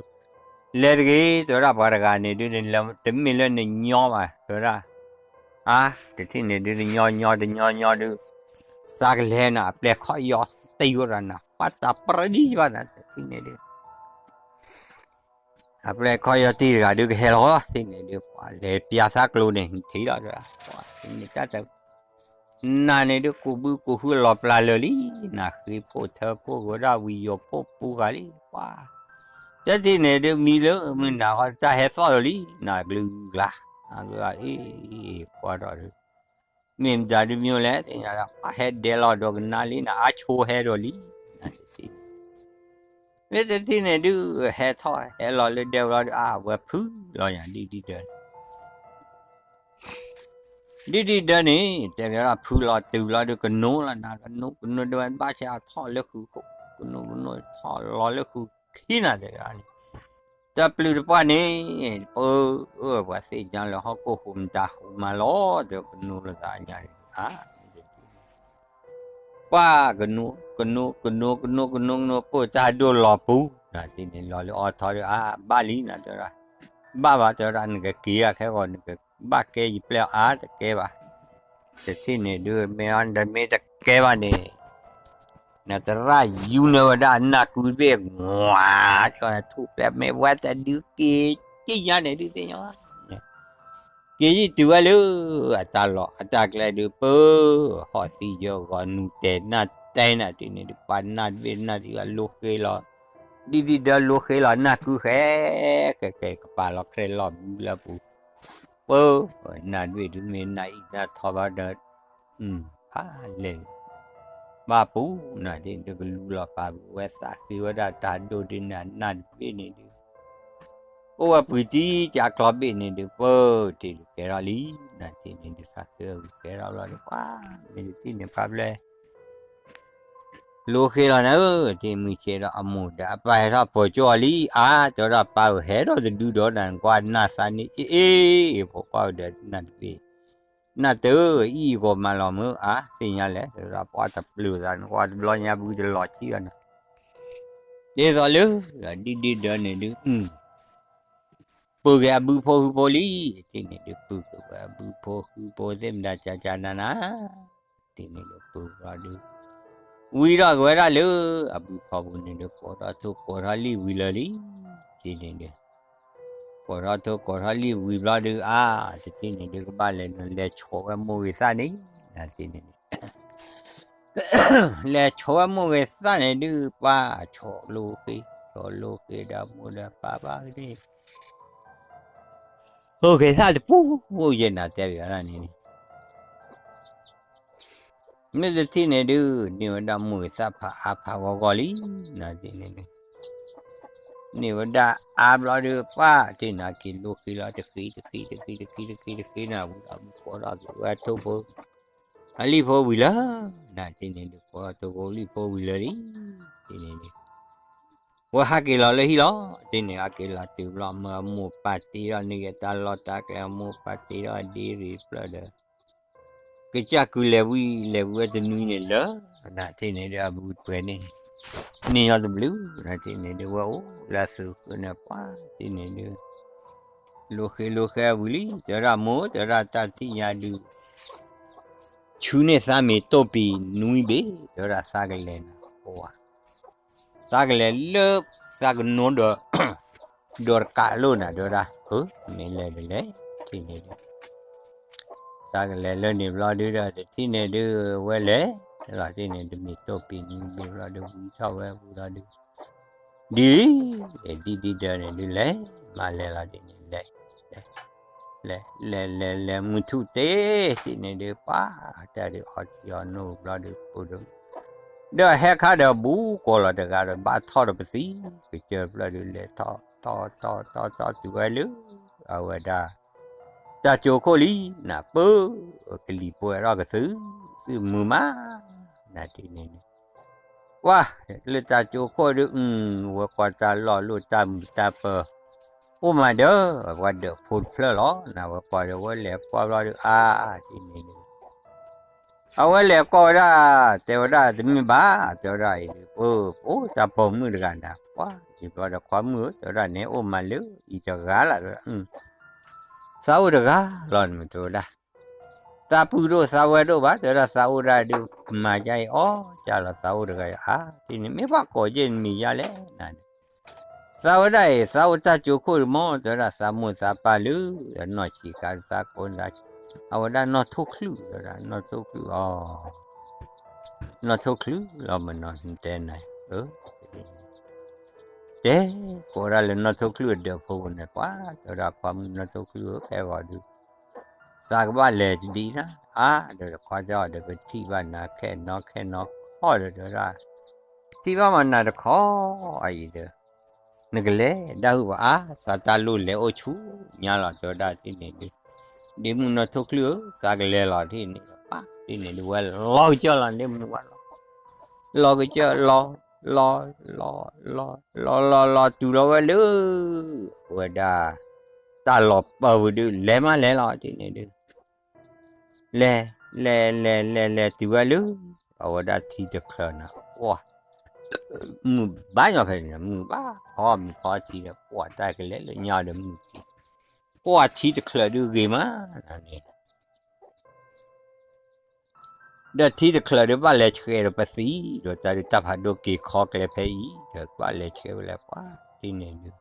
လဲၤတဂ့ၤ တဲဝဲဒၣ်ပှၤတဂၤန့ၣ်ဒုး တမ့ၢ်လၢနညီဘၣ် တဲဝဲဒၣ် အါ တထံၣ်န့ၣ်ဒုး တညီညီ တညီညီဒုး သးကလဲၤနၤ အပျဲၢ်ခီၣ်ယီၤတံၢ်ဝဲဒၣ်နၤ ပှၤတၢ်ပြံဘၣ်နၤ တထံၣ်န့ၣ်ဒုး အပျဲၢ်ခီၣ်ယီၤတံၢ်တဂၤဒုးကဟဲလီၤ တထံၣ်န့ၣ်ဒုး ပှၤလဲၤပျါသးကျိၤန့ၣ် ထံၣ်လီၤ တဲဝဲဒၣ် နၤန့ၣ်ဒုး ကူးဘုကူးဟုလီၤပျၢ်လၢာ်လံ နဃ့ဖိထၢဖိကဝဲဒၣ်ဝံၤယိၤဖိပူၤဂၤလံ ပှၤ တထံၣ်န့ၣ်ဒုး မံလၢမုၢ်နၤဃီ တၢ်ဟဲသီၣ်လီၤလံ နၤကလုာ်ကလုာ် အါ ကွၢ်ထီၣ်ဒုး မ့ၢ်မတၤဒုးမ့ၢ်လဲၣ် သ့ၣ်ညါဒီး ပှၤဟဲဒဲးလီၤဒီးကနါလံ နၤအါဆိဟဲဒီးလံ နၤတထံၣ် မ့ၢ်တထံၣ်န့ၣ်ဒုး ဟဲထီၣ် ဟဲလီၤလၢဒဲးဘျီဒုး အါ ဝဲဖုလီၤညါ ဒ်ဒ်ဒၢ ဒ်ဒ်ဒၢန့ၣ် တဲဘၣ်ဒီးဖုလီၤတုၤဘျီဒုး ကနိလီၤနၤ ကနိ ကနိဒုးဝဲ ဘၣ်ဆဲးအထီၣ်လၢဃုာ်ခိၣ် ကနိကနိထီၣ်လီၤလၢဃုာ်ခံနၤ တဲဘၣ်န့ၣ် တပျုာ်တပှၢ်န့ၣ် ပၢ အၢ ပှၤသ့ၣ်ညါလၢဟီၣ်ခိၣ်ဟူးမတၤဟူးမးလီၤ တဲကနိလိာ်သးညါန့ၣ် အါ ကွၢ် ကနိ ကနိ ကနိ ကနိ ကနိ ကနိ ပိာ်တၢ်ဒိၣ်လီၤပူၤ နၤတထံၣ်န့ၣ် လီၤလၢအီထီဒုး အါ ဘၣ်လံနၤ တဲဝဲဒၣ် ဘၣ်ဘၣ် တဲဝဲဒၣ် နကက့ၤအခါဂီၢ် နကဘၣ်ကဲယပျဲၢ်အါ တကဲဘၣ် တထံၣ်န့ၣ်ဒုး မ့ၢ်အီၤ နမ့ၢ်တကဲဘၣ်န့ၣ် နသရၣ်ယူနၢဝဲဒၣ်အနၢ်ကုတဘ့ၣ် ငွး ထူၣ်ဖျဲးမ့ၢ်ဝဲတဒုးက့ၤ က့ၤညါန့ၣ်ဒုးသ့ၣ်ညါ က့ၤယံာ်တုၤဝဲလၢ အတၢ်လီၢ်အတၢ်ကျဲဒုး ပၢ ဟီၣ်သံယၢဂီၤနူၤတဲာ်နၢ်တဲာ်နၤတထံၣ်န့ၣ်ဒုး ပှၤနၢ်တဘ့ၣ်နၢ်တဘ့ၣ်လိၤဃ့လီၤ ဒ်ဒ်ဒၢလိၤဃ့လီၤ နၢ်ကုဃဲ ဃဲဃဲကပာ်လီၤခြဲလီၤဘုလၢပူၤ ပၢ နၢ်တဘ့ၣ်ဒုးမ့ၢ်နၢ်အံၤနၢ်ထီဘၣ်ဒီး ဖးလဲၢ် ဘၣ်ပူၤနၤတထံၣ်န့ၣ်ဒုး ကလူလီၤပာ်ပူၤဝဲသးဃ့ဝဲဒၣ်တၢ်ဒိၣ်ဒုးနၤနၢ်တဘ့ၣ်န့ၣ်ဒုး အိၣ်ဝဲပှံၤတံၢ်ကၢ်ကျီဘ့ၣ်န့ၣ်ဒုး ပၢ တထံၣ်ဒုးကဲထီၣ်လံ နၤတထံၣ်န့ၣ်ဒုး သးဃ့ဝဲကဲထီၣ်ဘျီဒုး ပှၤ မ့ၢ်တထံၣ်န့ၣ်ဖးဖျဲၣ် လိၤဃ့လီၤနၤဧၢ တထံၣ်မုၢ်ဆ့ၣ်ဒီးအမိၢ်ဒီးအပၢ်ဟဲထီၣ်ပိာ်ကၠီအီၤလံ အါ တဲဝဲဒၣ်ပၢ်ဧၢ ဟဲထီၣ်တဒုဒီးနၤ နကွၢ်နၢ်သးန့ၣ် အ့ၣ်အ့ၣ် ဖိခွါဧၢဒီးနၢ်တဘ့ၣ် နၢ်တအံၤဂီၤမးလီၤမၢ် အါ သ့ၣ်ညါလဲၣ် တဲဝဲဒၣ်ပှၤတပျုာ်သး နကွၢ်တဘျီညါဘုတလီၤဆံအီၤနၤ ဒ်သိးလၢ ဒ်ဒ်ဒၢန့ၣ်ဒုး ပုၢ်က့ၤအဘုဖိဟုဖိလံ တထံၣ်န့ၣ်ဒုး ပုၢ်က့ၤဝဲအဘုဖိဟုဖိသ့ၣ်မတၤကၢ်ကၢ်နၤနၤ တထံၣ်န့ၣ်ဒုး ပုၢ်ဘျီဒုး ဝံထီၣ်က့ၤဝဲဒၣ်လၢ အဘုဖီပူၤန့ၣ်ဒုး ကိးထီၣ်ထိၣ်ကိးထီၣ်လံၣ်ဝံၤလၢာ်လံ တထံၣ်န့ၣ်ဒုး ကိးထီၣ်ထိၣ်ကိးထီၣ်လံၣ်ဝံၤဘျီဒုး အါ တထံၣ်န့ၣ်ဒုး ကဘၣ်လဲၤနုာ်လဲၤဆိးဝဲမိၢ်ဂ့ၤသၣ်န့ၣ် တထံၣ်န့ၣ်ဒုး လဲၤဆိးဝဲမိၢ်ဂ့ၤသၣ်န့ၣ်ဒုး ပှၤဆိးလိာ်ဃ့ ဆိးလိာ်ဃ့ဒီးမိၢ်ဒီးပၢ်ဘၣ်န့ၣ် မိၢ်ဂ့ၤသၣ်တပူၤ အိၣ်ယဲၢ်နၤတဲဘၣ်ဒၣ်န့ၣ်န့ၣ် မ့ၢ်တထံၣ်န့ၣ်ဒုး န့ၢ်ဝဲဒၣ်မိၢ်ဂ့ၤသၣ်ဖးအါဖးဂီၢ်ဂီၢ်လံ နၤတထံၣ်န့ၣ်ဒုး န့ၢ်ဝဲဒၣ်အါဘျီဒုး ပှၤတထံၣ်န့ၣ်က့ၤလိာ်ဃ့လီၤ တဃ့တဃ့တဃ့တဃ့တဃ့တဃ့န့ၣ် ဝံၤဒီးကိးထီၣ်က့ၤဝဲထိၣ်ဖိ အလံၣ်ဖိဝံၤလၢာ် နၤတထံၣ်န့ၣ်ဒုး ကိးထီၣ်ထိၣ်ဖိလံၣ်ဖိဝံၤလၢာ်လံ တထံၣ်န့ၣ်ဒုး ဝဲဟးက့ၤလီၤလၢဟံၣ်လီၤ တထံၣ်န့ၣ် ဟးက့ၤလီၤတုၤဘျီ မၢအမိၢ်ပၢ်တ့ထီၣ်န့ၢ်က့ၤတၢ်လီၢ်တၢ်ကျဲ အမိၢ်ပၢ်တ့ထီၣ်ဒ့ရ့ၣ်ဖျၢၣ်ဒီး ကစၢ်ကုလဲၤဝံၤ လဲၤဝံၤဝဲတနွံန့ၣ်လၢာ် နၤတထံၣ်န့ၣ်ဒုး အဘုတပှဲၤန့ၣ် န့ၢ်ညီတဘျုး နၤတထံၣ်န့ၣ်ဒုး ဝဲအိၣ်လၢအသုးဃုာ်န့ၣ် ပှၤတထံၣ်န့ၣ်ဒုး လိာ်ဃ့လိာ်ဃ့ဝံၤလံ တဲဝဲဒၣ်မိၢ် တဲဝဲဒၣ်တၢ်တထံၣ်ညါဒုး ဆူန့ၢ်သးမ့ၢ်တိၢ်ပံၤနွံဘ့ၣ် တဲဝဲဒၣ်သးကလဲၤနၤ ပှၤ သးကလဲၤလၢ သးကနိဒီး ဒီးတကးလိာ်နၤ တဲဝဲဒၣ် အၢ မ့ၢ်လဲၤဒီးလဲၤ တထံၣ်န့ၣ်ဒုး သးကလဲၤလၢန့ၣ်ဘျီဒုးဒီး တထံၣ်န့ၣ်ဒုး ဝဲလဲၤ လီၤတထံၣ်န့ၣ် တမ့ၢ်တိၢ်ပံၤနွံဘ့ၣ်ဘျီဒုး ဝံထီၣ်ဝဲဝံၤလီၤဒုး ဒ်လံ ဒ်ဒ်ဒၢန့ၣ်ဒုးလဲၤ မၤလဲၤလီၤဒ်န့ၣ်လဲၤ လဲၤ လဲၤ လဲၤ လဲၤ မုၢ်ထူၣ်တ့ၢ် တ့ၢ်န့ၣ်ဒုး ပှၤ တၢ်ဒုးအီထံအီနိၣ်ဘျီဒုး ပူၤဒုး ဒီးဟဲခါဒီး ဘူးကိးလီၤတဂၤဒီး ဘၣ်ထီၣ်ဒီးပသံ ကစၢၢ်ဖျၢၣ်ဒုး လဲၤထီၣ် ထီၣ် ထီၣ် ထီၣ် ထီၣ်တုၤဝဲလၢ အဝဲဒၣ် တၢ်ကၠိခိၣ်လံ နၢ်ပၢၢ် ကလံၤပှဲၤထီၣ်ကသု သုမုာ်မး နတ့ၢ်န့ၣ်န့ၣ် ပှၤ လၢတၢ်ကၠိခိၣ်ဒုး အဝဲကွၢ်တၢ်လီၢ်လိၣ်တၢ်မုာ်တၢ်ပၢၤ အိၣ်မးဒီး ပှၤဒၢးဖိတဖျၢၣ်လီၤ နဝဲကွၢ်ဒီး ဝဲလဲၤကွၢ်ဘျီဒုး အါ တ့ၢ်န့ၣ်န့ၣ် အဝဲလဲၤကွၢ်ဝဲဒၣ် တဲဝဲဒၣ် တမ့ၢ်ဘၣ် တဲဝဲဒၣ်အံၤဒုး ပအိၣ်တၢ်ပိာ်မုၣ်တဂၤနၤ ပှၤ အံၤဘျီဒီး ခွါမုၣ်ဧၢ တဲဝဲဒၣ် နဲအိၣ်မးလၢအံၤတဂၤလၢ် တဲဝဲဒၣ် သးအိၣ်တဂၤလီၤ နမ့ၢ်တဲဝဲဒၣ် သးပုၢ်ဒိၣ်သးဝဲၢ်ဒိၣ်ဘၣ် တဲဝဲဒၣ် သးအိၣ်ဒၣ်ဒုး ကမၤကါအံၤအီၣ်ကါလီၤ သးအိၣ်တဂၤအံၤ အါ တ့ၢ်န့ၣ် မ့ၢ်ပှၤကိးယဲၢ်နမံၤယါလဲၣ် နန့ၣ် သးဝဲဒၣ်အံၤ သးအိၣ်တၢ်ကၠိခိၣ်ဒုးမ့ၢ် တဲဝဲဒၣ် သးမိၢ်သးပၢ်လၢ အနီၢ်ဆံးခါသးကိးန့ၣ် အဝဲဒၣ်နီၢ်ထိၣ်ချုး တဲဝဲဒၣ် နီၢ်ထိၣ်ချုးအီၤ နီၢ်ထိၣ်ချုးလီၤမ့ၢ်နီၤ နတဲနၤဧၢ တဲကိးဒၣ်လၢနီၢ်ထိၣ်ချုးအဒၢးဖိပူၤန့ၣ် ပှၤ တဲဝဲဒၣ် ခွါမုၣ်နီၢ်ထိၣ်ချုးဧၢ ဖဲဂီၤဒုး သးကဘၣ်လဲၤတဒံးနၤ အါ ဒီးတခွါတၢ်အီၤဒီး ပထံၣ်ဘၣ်နၤခဲနီခဲနီခီဒီး တဲဝဲဒၣ် ထံၣ်ဘၣ်မးနၤတခီအံၤဒီး နကလဲၤဒၣ်ဟုၣ်ဘၣ်အါ သးတၢ်လိၣ်လဲၤအိၣ်ဆူညါလီၤ တဲဝဲဒၣ်တ့ၢ်န့ၣ်ဒုး ဒ့မုၣ်နီၢ်ထိၣ်ချုးဧၢ သးကလဲၤလီၤတ့ၢ်န့ၣ် ပှၤတ့ၢ်န့ၣ်ဒုး ဝဲလီၤကစၢၢ်လီၤ ဒ့မုၣ်ဝဲလီၤ လီၤကစၢၢ်လီၤ လီၤ လီၤ လီၤ လီၤ လီၤ လီၤ တုၤလီၤဝဲလၢ အဝဲဒၣ် တၢ်လီၢ်ပၢၢ်ပူၤဒုး လဲၤမးလဲၤလီၤတ့ၢ်န့ၣ်ဒုး လဲၤ လဲၤ လဲၤ လဲၤ လဲၤ လဲၤတုၤဝဲလၢ အဝဲဒၣ်ထံတချၢန့ၣ် ပှၤ မုၢ်ဘၣ်ညီဖဲန့ၣ် မုၢ်ဘၣ်ဖီမုၢ်ဖီထံဒီး ပှၤတၢ်ကလဲၤလၢညါဒီးမုၢ်ထံ ပှၤထံတချၢဒုးဂ့ၤမးန့ၣ် ဒီးထံတချၢဒီးဘၣ်လဲၤဆှဲးဒီးပသံ ဒီးတၢ်ဒုးတၢ်ဖးဒိၣ်က့ၤခီကျဲဖဲအံၤ ဒီးဘၣ်လဲၤဆှဲးဝဲလဲၣ် ပှၤတ့ၢ်န့ၣ်ဒုး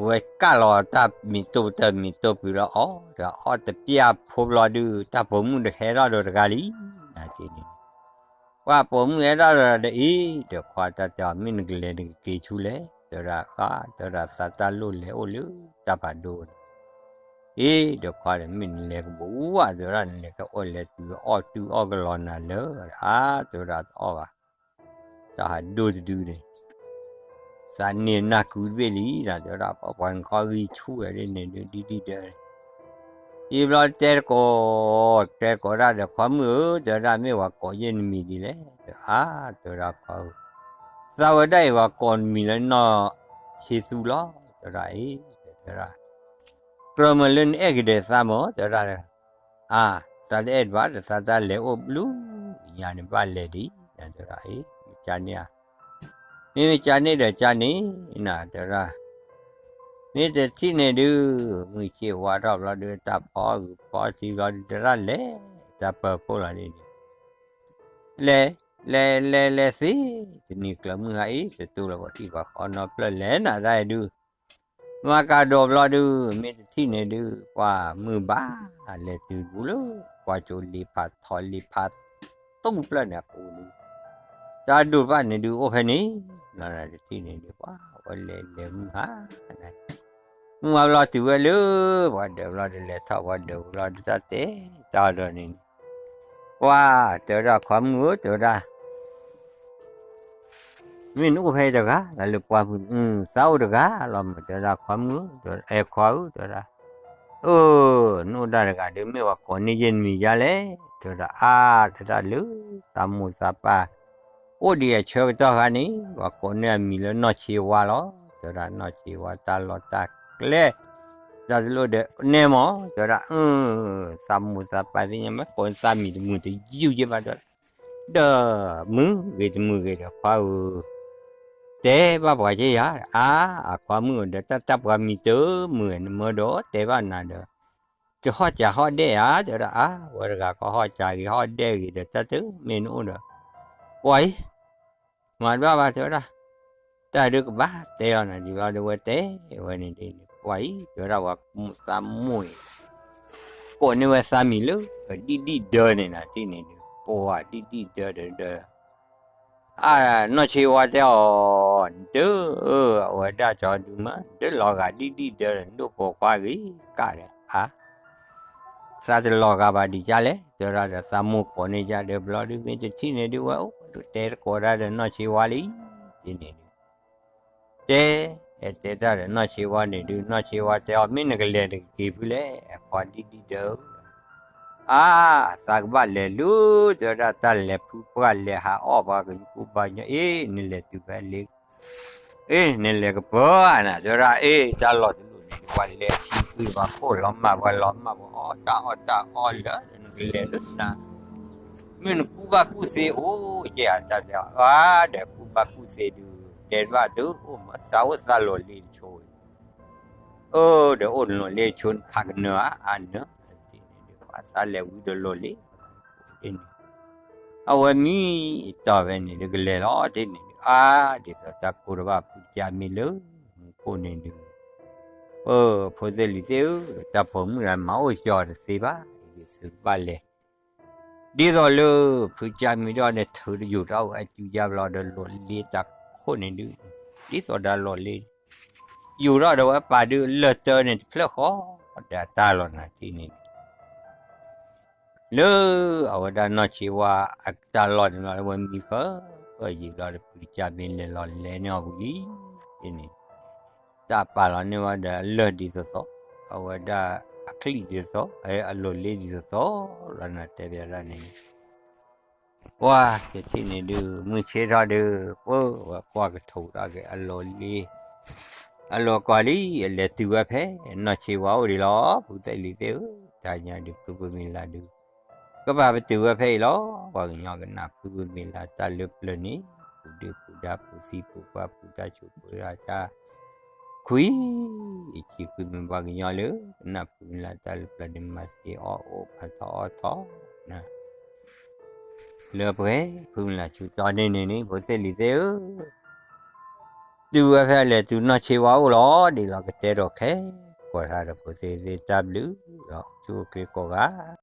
ဝဲကၢ်လီၤတၢ်မ့ၢ်တိၢ်ပတၢ်မ့ၢ်တိၢ်ပူၤလီၤအီၤ ဒီးအီၣ်တပျၢ်ဖိဘျီဒုး တၢ်ပိာ်မုၣ်တဟဲထီၣ်ဒီးတဂၤလံ နတ့ၢ်န့ၣ် ပှၤပိာ်မုၣ်ဟဲထီၣ်ဒီးတအံၤ ဒီးခွါတၢ်တဲအီၤ မ့ၢ်နကလဲၤနကက့ၤဆူလဲၣ် တဲဝဲဒၣ် အါ တဲဝဲဒၣ် သးတၢ်လိၣ်လဲၤအိၣ်လၢတၢ်ဖးဒိၣ်န့ၣ် အ့ ဒီးခွါဒီး မ့ၢ်နလဲၤကဘိးဝဲ တဲဝဲဒၣ် နလဲၤကအီၣ်လဲၤတုၤအီၣ်တုၤအီၣ်ကလီၤနၤလၢ အါ တဲဝဲဒၣ် တအီၣ်ဘၣ် တၢ်ဖးဒိၣ်တဒုန့ၣ် သးန့ၢ်နၢ်ကုတဘ့ၣ်လံနၤ တဲဝဲဒၣ် ပှၤနခီဂံၢ်ဆူၣ်ဝဲဒ်န့ၣ်ဒုး ဒ်ဒ်ဒၢ အံၤဘျီတဲတကိး တဲကိးဒၣ်ဒီး ခွါမုၣ်ဧၢ တဲဝဲဒၣ် မ့ၢ်ပှၤကိးယဲၢ်နမံၤဒ်လဲၣ် အါ တဲဝဲဒၣ် ခွါဧၢ သးဝဲဒၣ်အံၤ ပှၤကိးနမံၤလၢနီၢ်ဆံးသူလီၤ တဲဝဲဒၣ် အ့ တဲဝဲဒၣ် ကြၢးမ့ၢ်လၢနအဲၣ်ကဒဲးသးမ့ၢ် တဲဝဲဒၣ် အါ သးတအဲၣ်တဘၣ်ဒီး သးတၢ်လဲၤအိၣ်ဘျုးညါန့ၣ် ဘၣ်လဲၤဒံး တဲဝဲဒၣ် အ့ မ့ၢ်ကန့ၣ်ဧါ မ့မ့ၢ်ကန့ၣ်ဒီးကန့ၣ်နၤ တဲဝဲဒၣ် မ့ၢ်တထံၣ်န့ၣ်ဒုး မုၢ်ဆ့ၣ်ဝါထီၣ်ဘျီဒုး တၢ်ဖီဂုာ်ဖီထံဘျီဒုး တဲဝဲဒၣ် လဲၤတၢ်ပၢၤခိၣ်လီၤဒ်န့ၣ် လဲၤ လဲၤ လဲၤ လဲၤသ့ တနံၤကျၢၤမုၢ်ဟါအံၤ တတူၢ်လီၤပှၤဟံၣ်ပှၤဃီနီတဖျၢၣ် လဲၤနၤဒၣ်အံၤဒုး မၤကၤဒိးဘျီဒုး မ့ၢ်တထံၣ်န့ၣ်ဒုး ပှၤမုၢ်ဘၣ် လဲၤတုၤပူၤလၢ ပှၤကၠိလံာ်ဖးထီလံာ်ဖး တူၢ်ဖျၢၣ်န့ၣ်အပူၤဒုး တၢ်ဒိၣ်တဖၣ်န့ၣ်ဒုး အိၣ်ဖဲန့ၣ် လီၤနၤတထံၣ်န့ၣ်ဒုး ပှၤဝဲလဲၤလဲၤမုၢ်ဟါ မုၢ်ဝါဘျီတုၤဝဲလၢ ပှၤဒၢးဘျီဒုး လဲၤထီၣ်ပှၤဒၢးဘျီဒုး တၢ်တဲတၢ်ဒီးန့ၣ် ပှၤတဲဝဲဒၣ် ခွါမုၣ်ဧၢ တဲဝဲဒၣ် မ့ၢ်နအိၣ်ဖဲအံၤတဂၤလီၤလၢပှၢ်မုၢ် သးအိၣ်တဂၤလီၤမး တဲဝဲဒၣ် ခွါမုၣ်ဧၢ အဲ ခွါဧၢ တဲဝဲဒၣ် အၢ နအိၣ်ဒၣ်တဂၤဒီး မ့ၢ်ပှၤကိးန့ၢ်ယဲၢ်နမံၤယါလဲၣ် တဲဝဲဒၣ် အါ တဲဝဲဒၣ်လၢ သးမိၢ်သးပၢ် အိၣ်ဒံးအဆၢကတီၢ်ခါန့ၣ် ပှၤကိးန့ၢ်အမံၤလၢနီၢ်ဆ့ဝါလီၤ တဲဝဲဒၣ် နီၢ်ဆ့ဝါတၢ်လီၢ်တၢ်ကျဲ တၢ်တလိၣ်ဒီးနဲမး တဲဝဲဒၣ် အၢ သးမိၢ်သးပၢ်သ့ၣ်ညါမး ကိးန့ၢ်သးမံၤတမုာ်တယုၢ်ယဲၢ်ဘၣ် တဲဝဲဒၣ် ဒီးမုာ်ဂ့ၤတမုာ်ဂ့ၤဒီး ခွါဧၢ တဲဘၣ်ပှၤက့ယၤ အါ အခွါမုၣ်ဧၢ ဒီးတၢ်တၢ်ပှၤမံၤတမုာ်ဂ့ၤ နမၢဒီးတဲဘၣ်နၤဒီး တဟီၣ်စၢ်ဟီၣ်ဒဲၣ်ဧါ တဲဝဲဒၣ် အါ ဝဲတဂၤကဟီၣ်စၢ်ဂ့ၤဟီၣ်ဒဲၣ်ဂ့ၤဒီး တၢ်တမ့ၢ်နအိၣ်ဒီး ပှၤအံၤ မၤတဘၣ်ဘၣ် တဲဝဲဒၣ် တၢ်ဒုးကဘၣ်တဲလီၤနၤဒံးဘျီဒီး ဝဲတဲဝဲန့ၣ်ဒ်န့ၣ် ပှၤအံၤ တဲဝဲဒၣ် ပှၤသးမိၢ်အံၤ ကိးန့ၢ်ဝဲသးမံၤလၢ ဒံၣ်ဒံၣ်ဒၢန့ၣ်နၤ တထံၣ်န့ၣ်ဒုး ပှၤဒံၣ်ဒံၣ်ဒၢဒီး ဒီး အနီၢ်ဆ့ဝါတဲအီၤ, နတ, အဝဲဒၣ်ကၠီဒုးမး နတလီၤဂာ်ဒံၣ်ဒံၣ်ဒီး နဒိၣ်ပိာ်ခွါဂ့ၤကၣ်ဒီး အါ, သးတလီၤဂာ်ဘၣ်ဒံးကၠါလဲၣ် တဲဝဲဒၣ်ဒီး သးမိၢ်ကိးန့ၢ်ကၠါဒီး ဘျီဒုးမ့ၢ်တထံၣ်န့ၣ်ဒုး ဝဲအိၣ်ဒုးတဲတကိးဒၣ်ဒီးနီၢ်ဆ့ဝါလံ, ဒ်န့ၣ်ဒုး တဲ, တဲတၢ်ဒီးနီၢ်ဆ့ဝါန့ၣ်ဒုး နီၢ်ဆ့ဝါတဲအီၤ မ့ၢ်နကလဲၤနကက့ၤဖုလဲၣ် အခွါဒံၣ်ဒံၣ်ဒီး အါ, သးကဘၣ်လဲၤလူၤ တဲဝဲဒၣ် တၢ်လဲၤဖုပှၢ်လဲၤဟးအီၣ်ပှၤကကူပှၤကညီ အ့ၣ် နလဲၤတုၤဖဲလ့, အ့ၣ် နလဲၤကပၢၤဧါနၤ တဲဝဲဒၣ် အ့ၣ် တၢ်လီၢ်တလိၣ်န့ၣ် ပှၤလဲၤထံကွံာ်ပှၤခိၣ်လီၤမၢ်ပှၤလီၤမၢ်ပှၤ အီၣ်တၢ်အီၣ်တၢ်အီလၢနကလဲၤလၢနၤ မ့ၢ်နကူဘၣ်ကူသ့အိၣ်ကဲဧါ တၢ်တဲအီၤ အါ ဒီးကူဘၣ်ကူသ့ဒုး တဲတဘၣ်တုၤအိၣ်မး သးအိၣ်သးလီၢ်လ့တဆိဝဲ, အၢ ဒီးအိၣ်နလီၢ်လ့တဆိ နခးကနၢၤဧါ အါနၢၤ, ဒ်န့ၣ်ဒုး ပှၤသးလဲၤဝံၤဒီးလီၢ်လ့, ဒ်န့ၣ်, အဝဲမံတီၢ်ဖဲန့ၣ်ဒုး ကလဲၤလီၤ ဒ်န့ၣ်ဒုး အါ ဒ်သိးတၢ်ကိၢ်တဘၣ်ဖုကၠၢ်မ့ၢ်လၢ မူခိၣ်န့ၣ်ဒုး အၢ ဖိသ့ၣ်လံၤသ့ၣ်ဧၢ, တၢ်ဖိးမုၣ်လၢမၤအိၣ်ကၠီတသ့ဘၣ်, ယသုကဘၣ်လဲၤ, ဒ်သိးလၢ ဖုကၠၢ်မ့ၢ်ဒီးန့ၣ် ထုးတယိာ်တၢ်အိၣ်အစုယါဘျီဒီး လီၢ်လ့တၢ်ခိၣ်န့ၣ်ဒုး, ဒ်သိးဒီးလီၢ်လ့, ယိာ်ထီၣ်ဒီးဝဲပာ်ဒုးလၢၢ်တၢန့ၣ် တဖျၢၣ်ဃီ, ဒီးအတၢ်လီၢ်နၤတ့ၢ်န့ၣ် လၢအဝဲဒၣ်နီၢ်ဆ့ဝါအတၢ်လီၢ်န့ၣ်လီၤ လၢဝဲမံဃၢယံာ်ဘျီဒီး ဖုကၠၢ်မ့ၢ်လဲၤလီၤလဲၤန့ၢ်အီၤဝံၤလံ, ဒ်န့ၣ်, တၢ်ပာ်လီၤန့ၢ်ဝဲဒီးအလၢၢ်ဒ်သိးသိး, အဝဲဒၣ်အချံၣ်ဒ်သိး, အလီၢ်လ့ဒ်သိးသိး, လီၤနၤတဲဘၣ်ဒၣ်န့ၣ် ပှၤတထံၣ်န့ၣ်ဒုး မုၢ်ဆ့ၣ်ထီၣ်ဒုး ပှၤကွၢ်ကထိးဒၣ်က့ၤအလီၢ်လ့, အလီၢ်ကွၢ်လံ အလဲၤတုၤဝဲဖဲ နီၢ်ဆ့ဝါအိၣ်ဒံးလီၤ ဖိသ့ၣ်လံၤသ့ၣ်ဧၢ, တၢ်ညါဒုးဖုဖုမ့ၢ်လၢ်ဒုး ကဘၣ်ပတုာ်ဝဲဖဲအံၤလီၤ, ပှၤကညီကနၣ်ဖုဖုမ့ၢ်လၢ်တၢ်လၢပျၢၤန့ၣ်, ပူၤဒုၣ်ပူၤဒါပူၤသံပူၤပှၢ်ပူၤတၢ်ဆိးပူၤတၢ်ဆါ ခွံ, ယဆံခွံမ့ၢ်ပှၤကညီလၢ ကနၣ်ဖုမ့ၢ်လၢ်တၢ်လၢပျၢၤန့ၣ် မၤသ့အီၣ်အိၣ်ဖးထီအီထီ လၢပှဲၤဖုမ့ၢ်လၢ်ဆူတီန့ၣ်န့ၣ်န့ၣ် ဖိသ့ၣ်လံၤသ့ၣ်ဧၢ, တုၤဝဲဖဲလဲၤတုၤနီၢ်ဆ့ဝါအိၣ်လီၤ ဒ်လီၤကတဲဒီးခဲ ကွၢ်ထါဒီးဖိသ့ၣ်သ့ၣ်တၢ်ဘျုးလီၤ ဆူၣ်အိၣ်ချ့ကိးဂၤ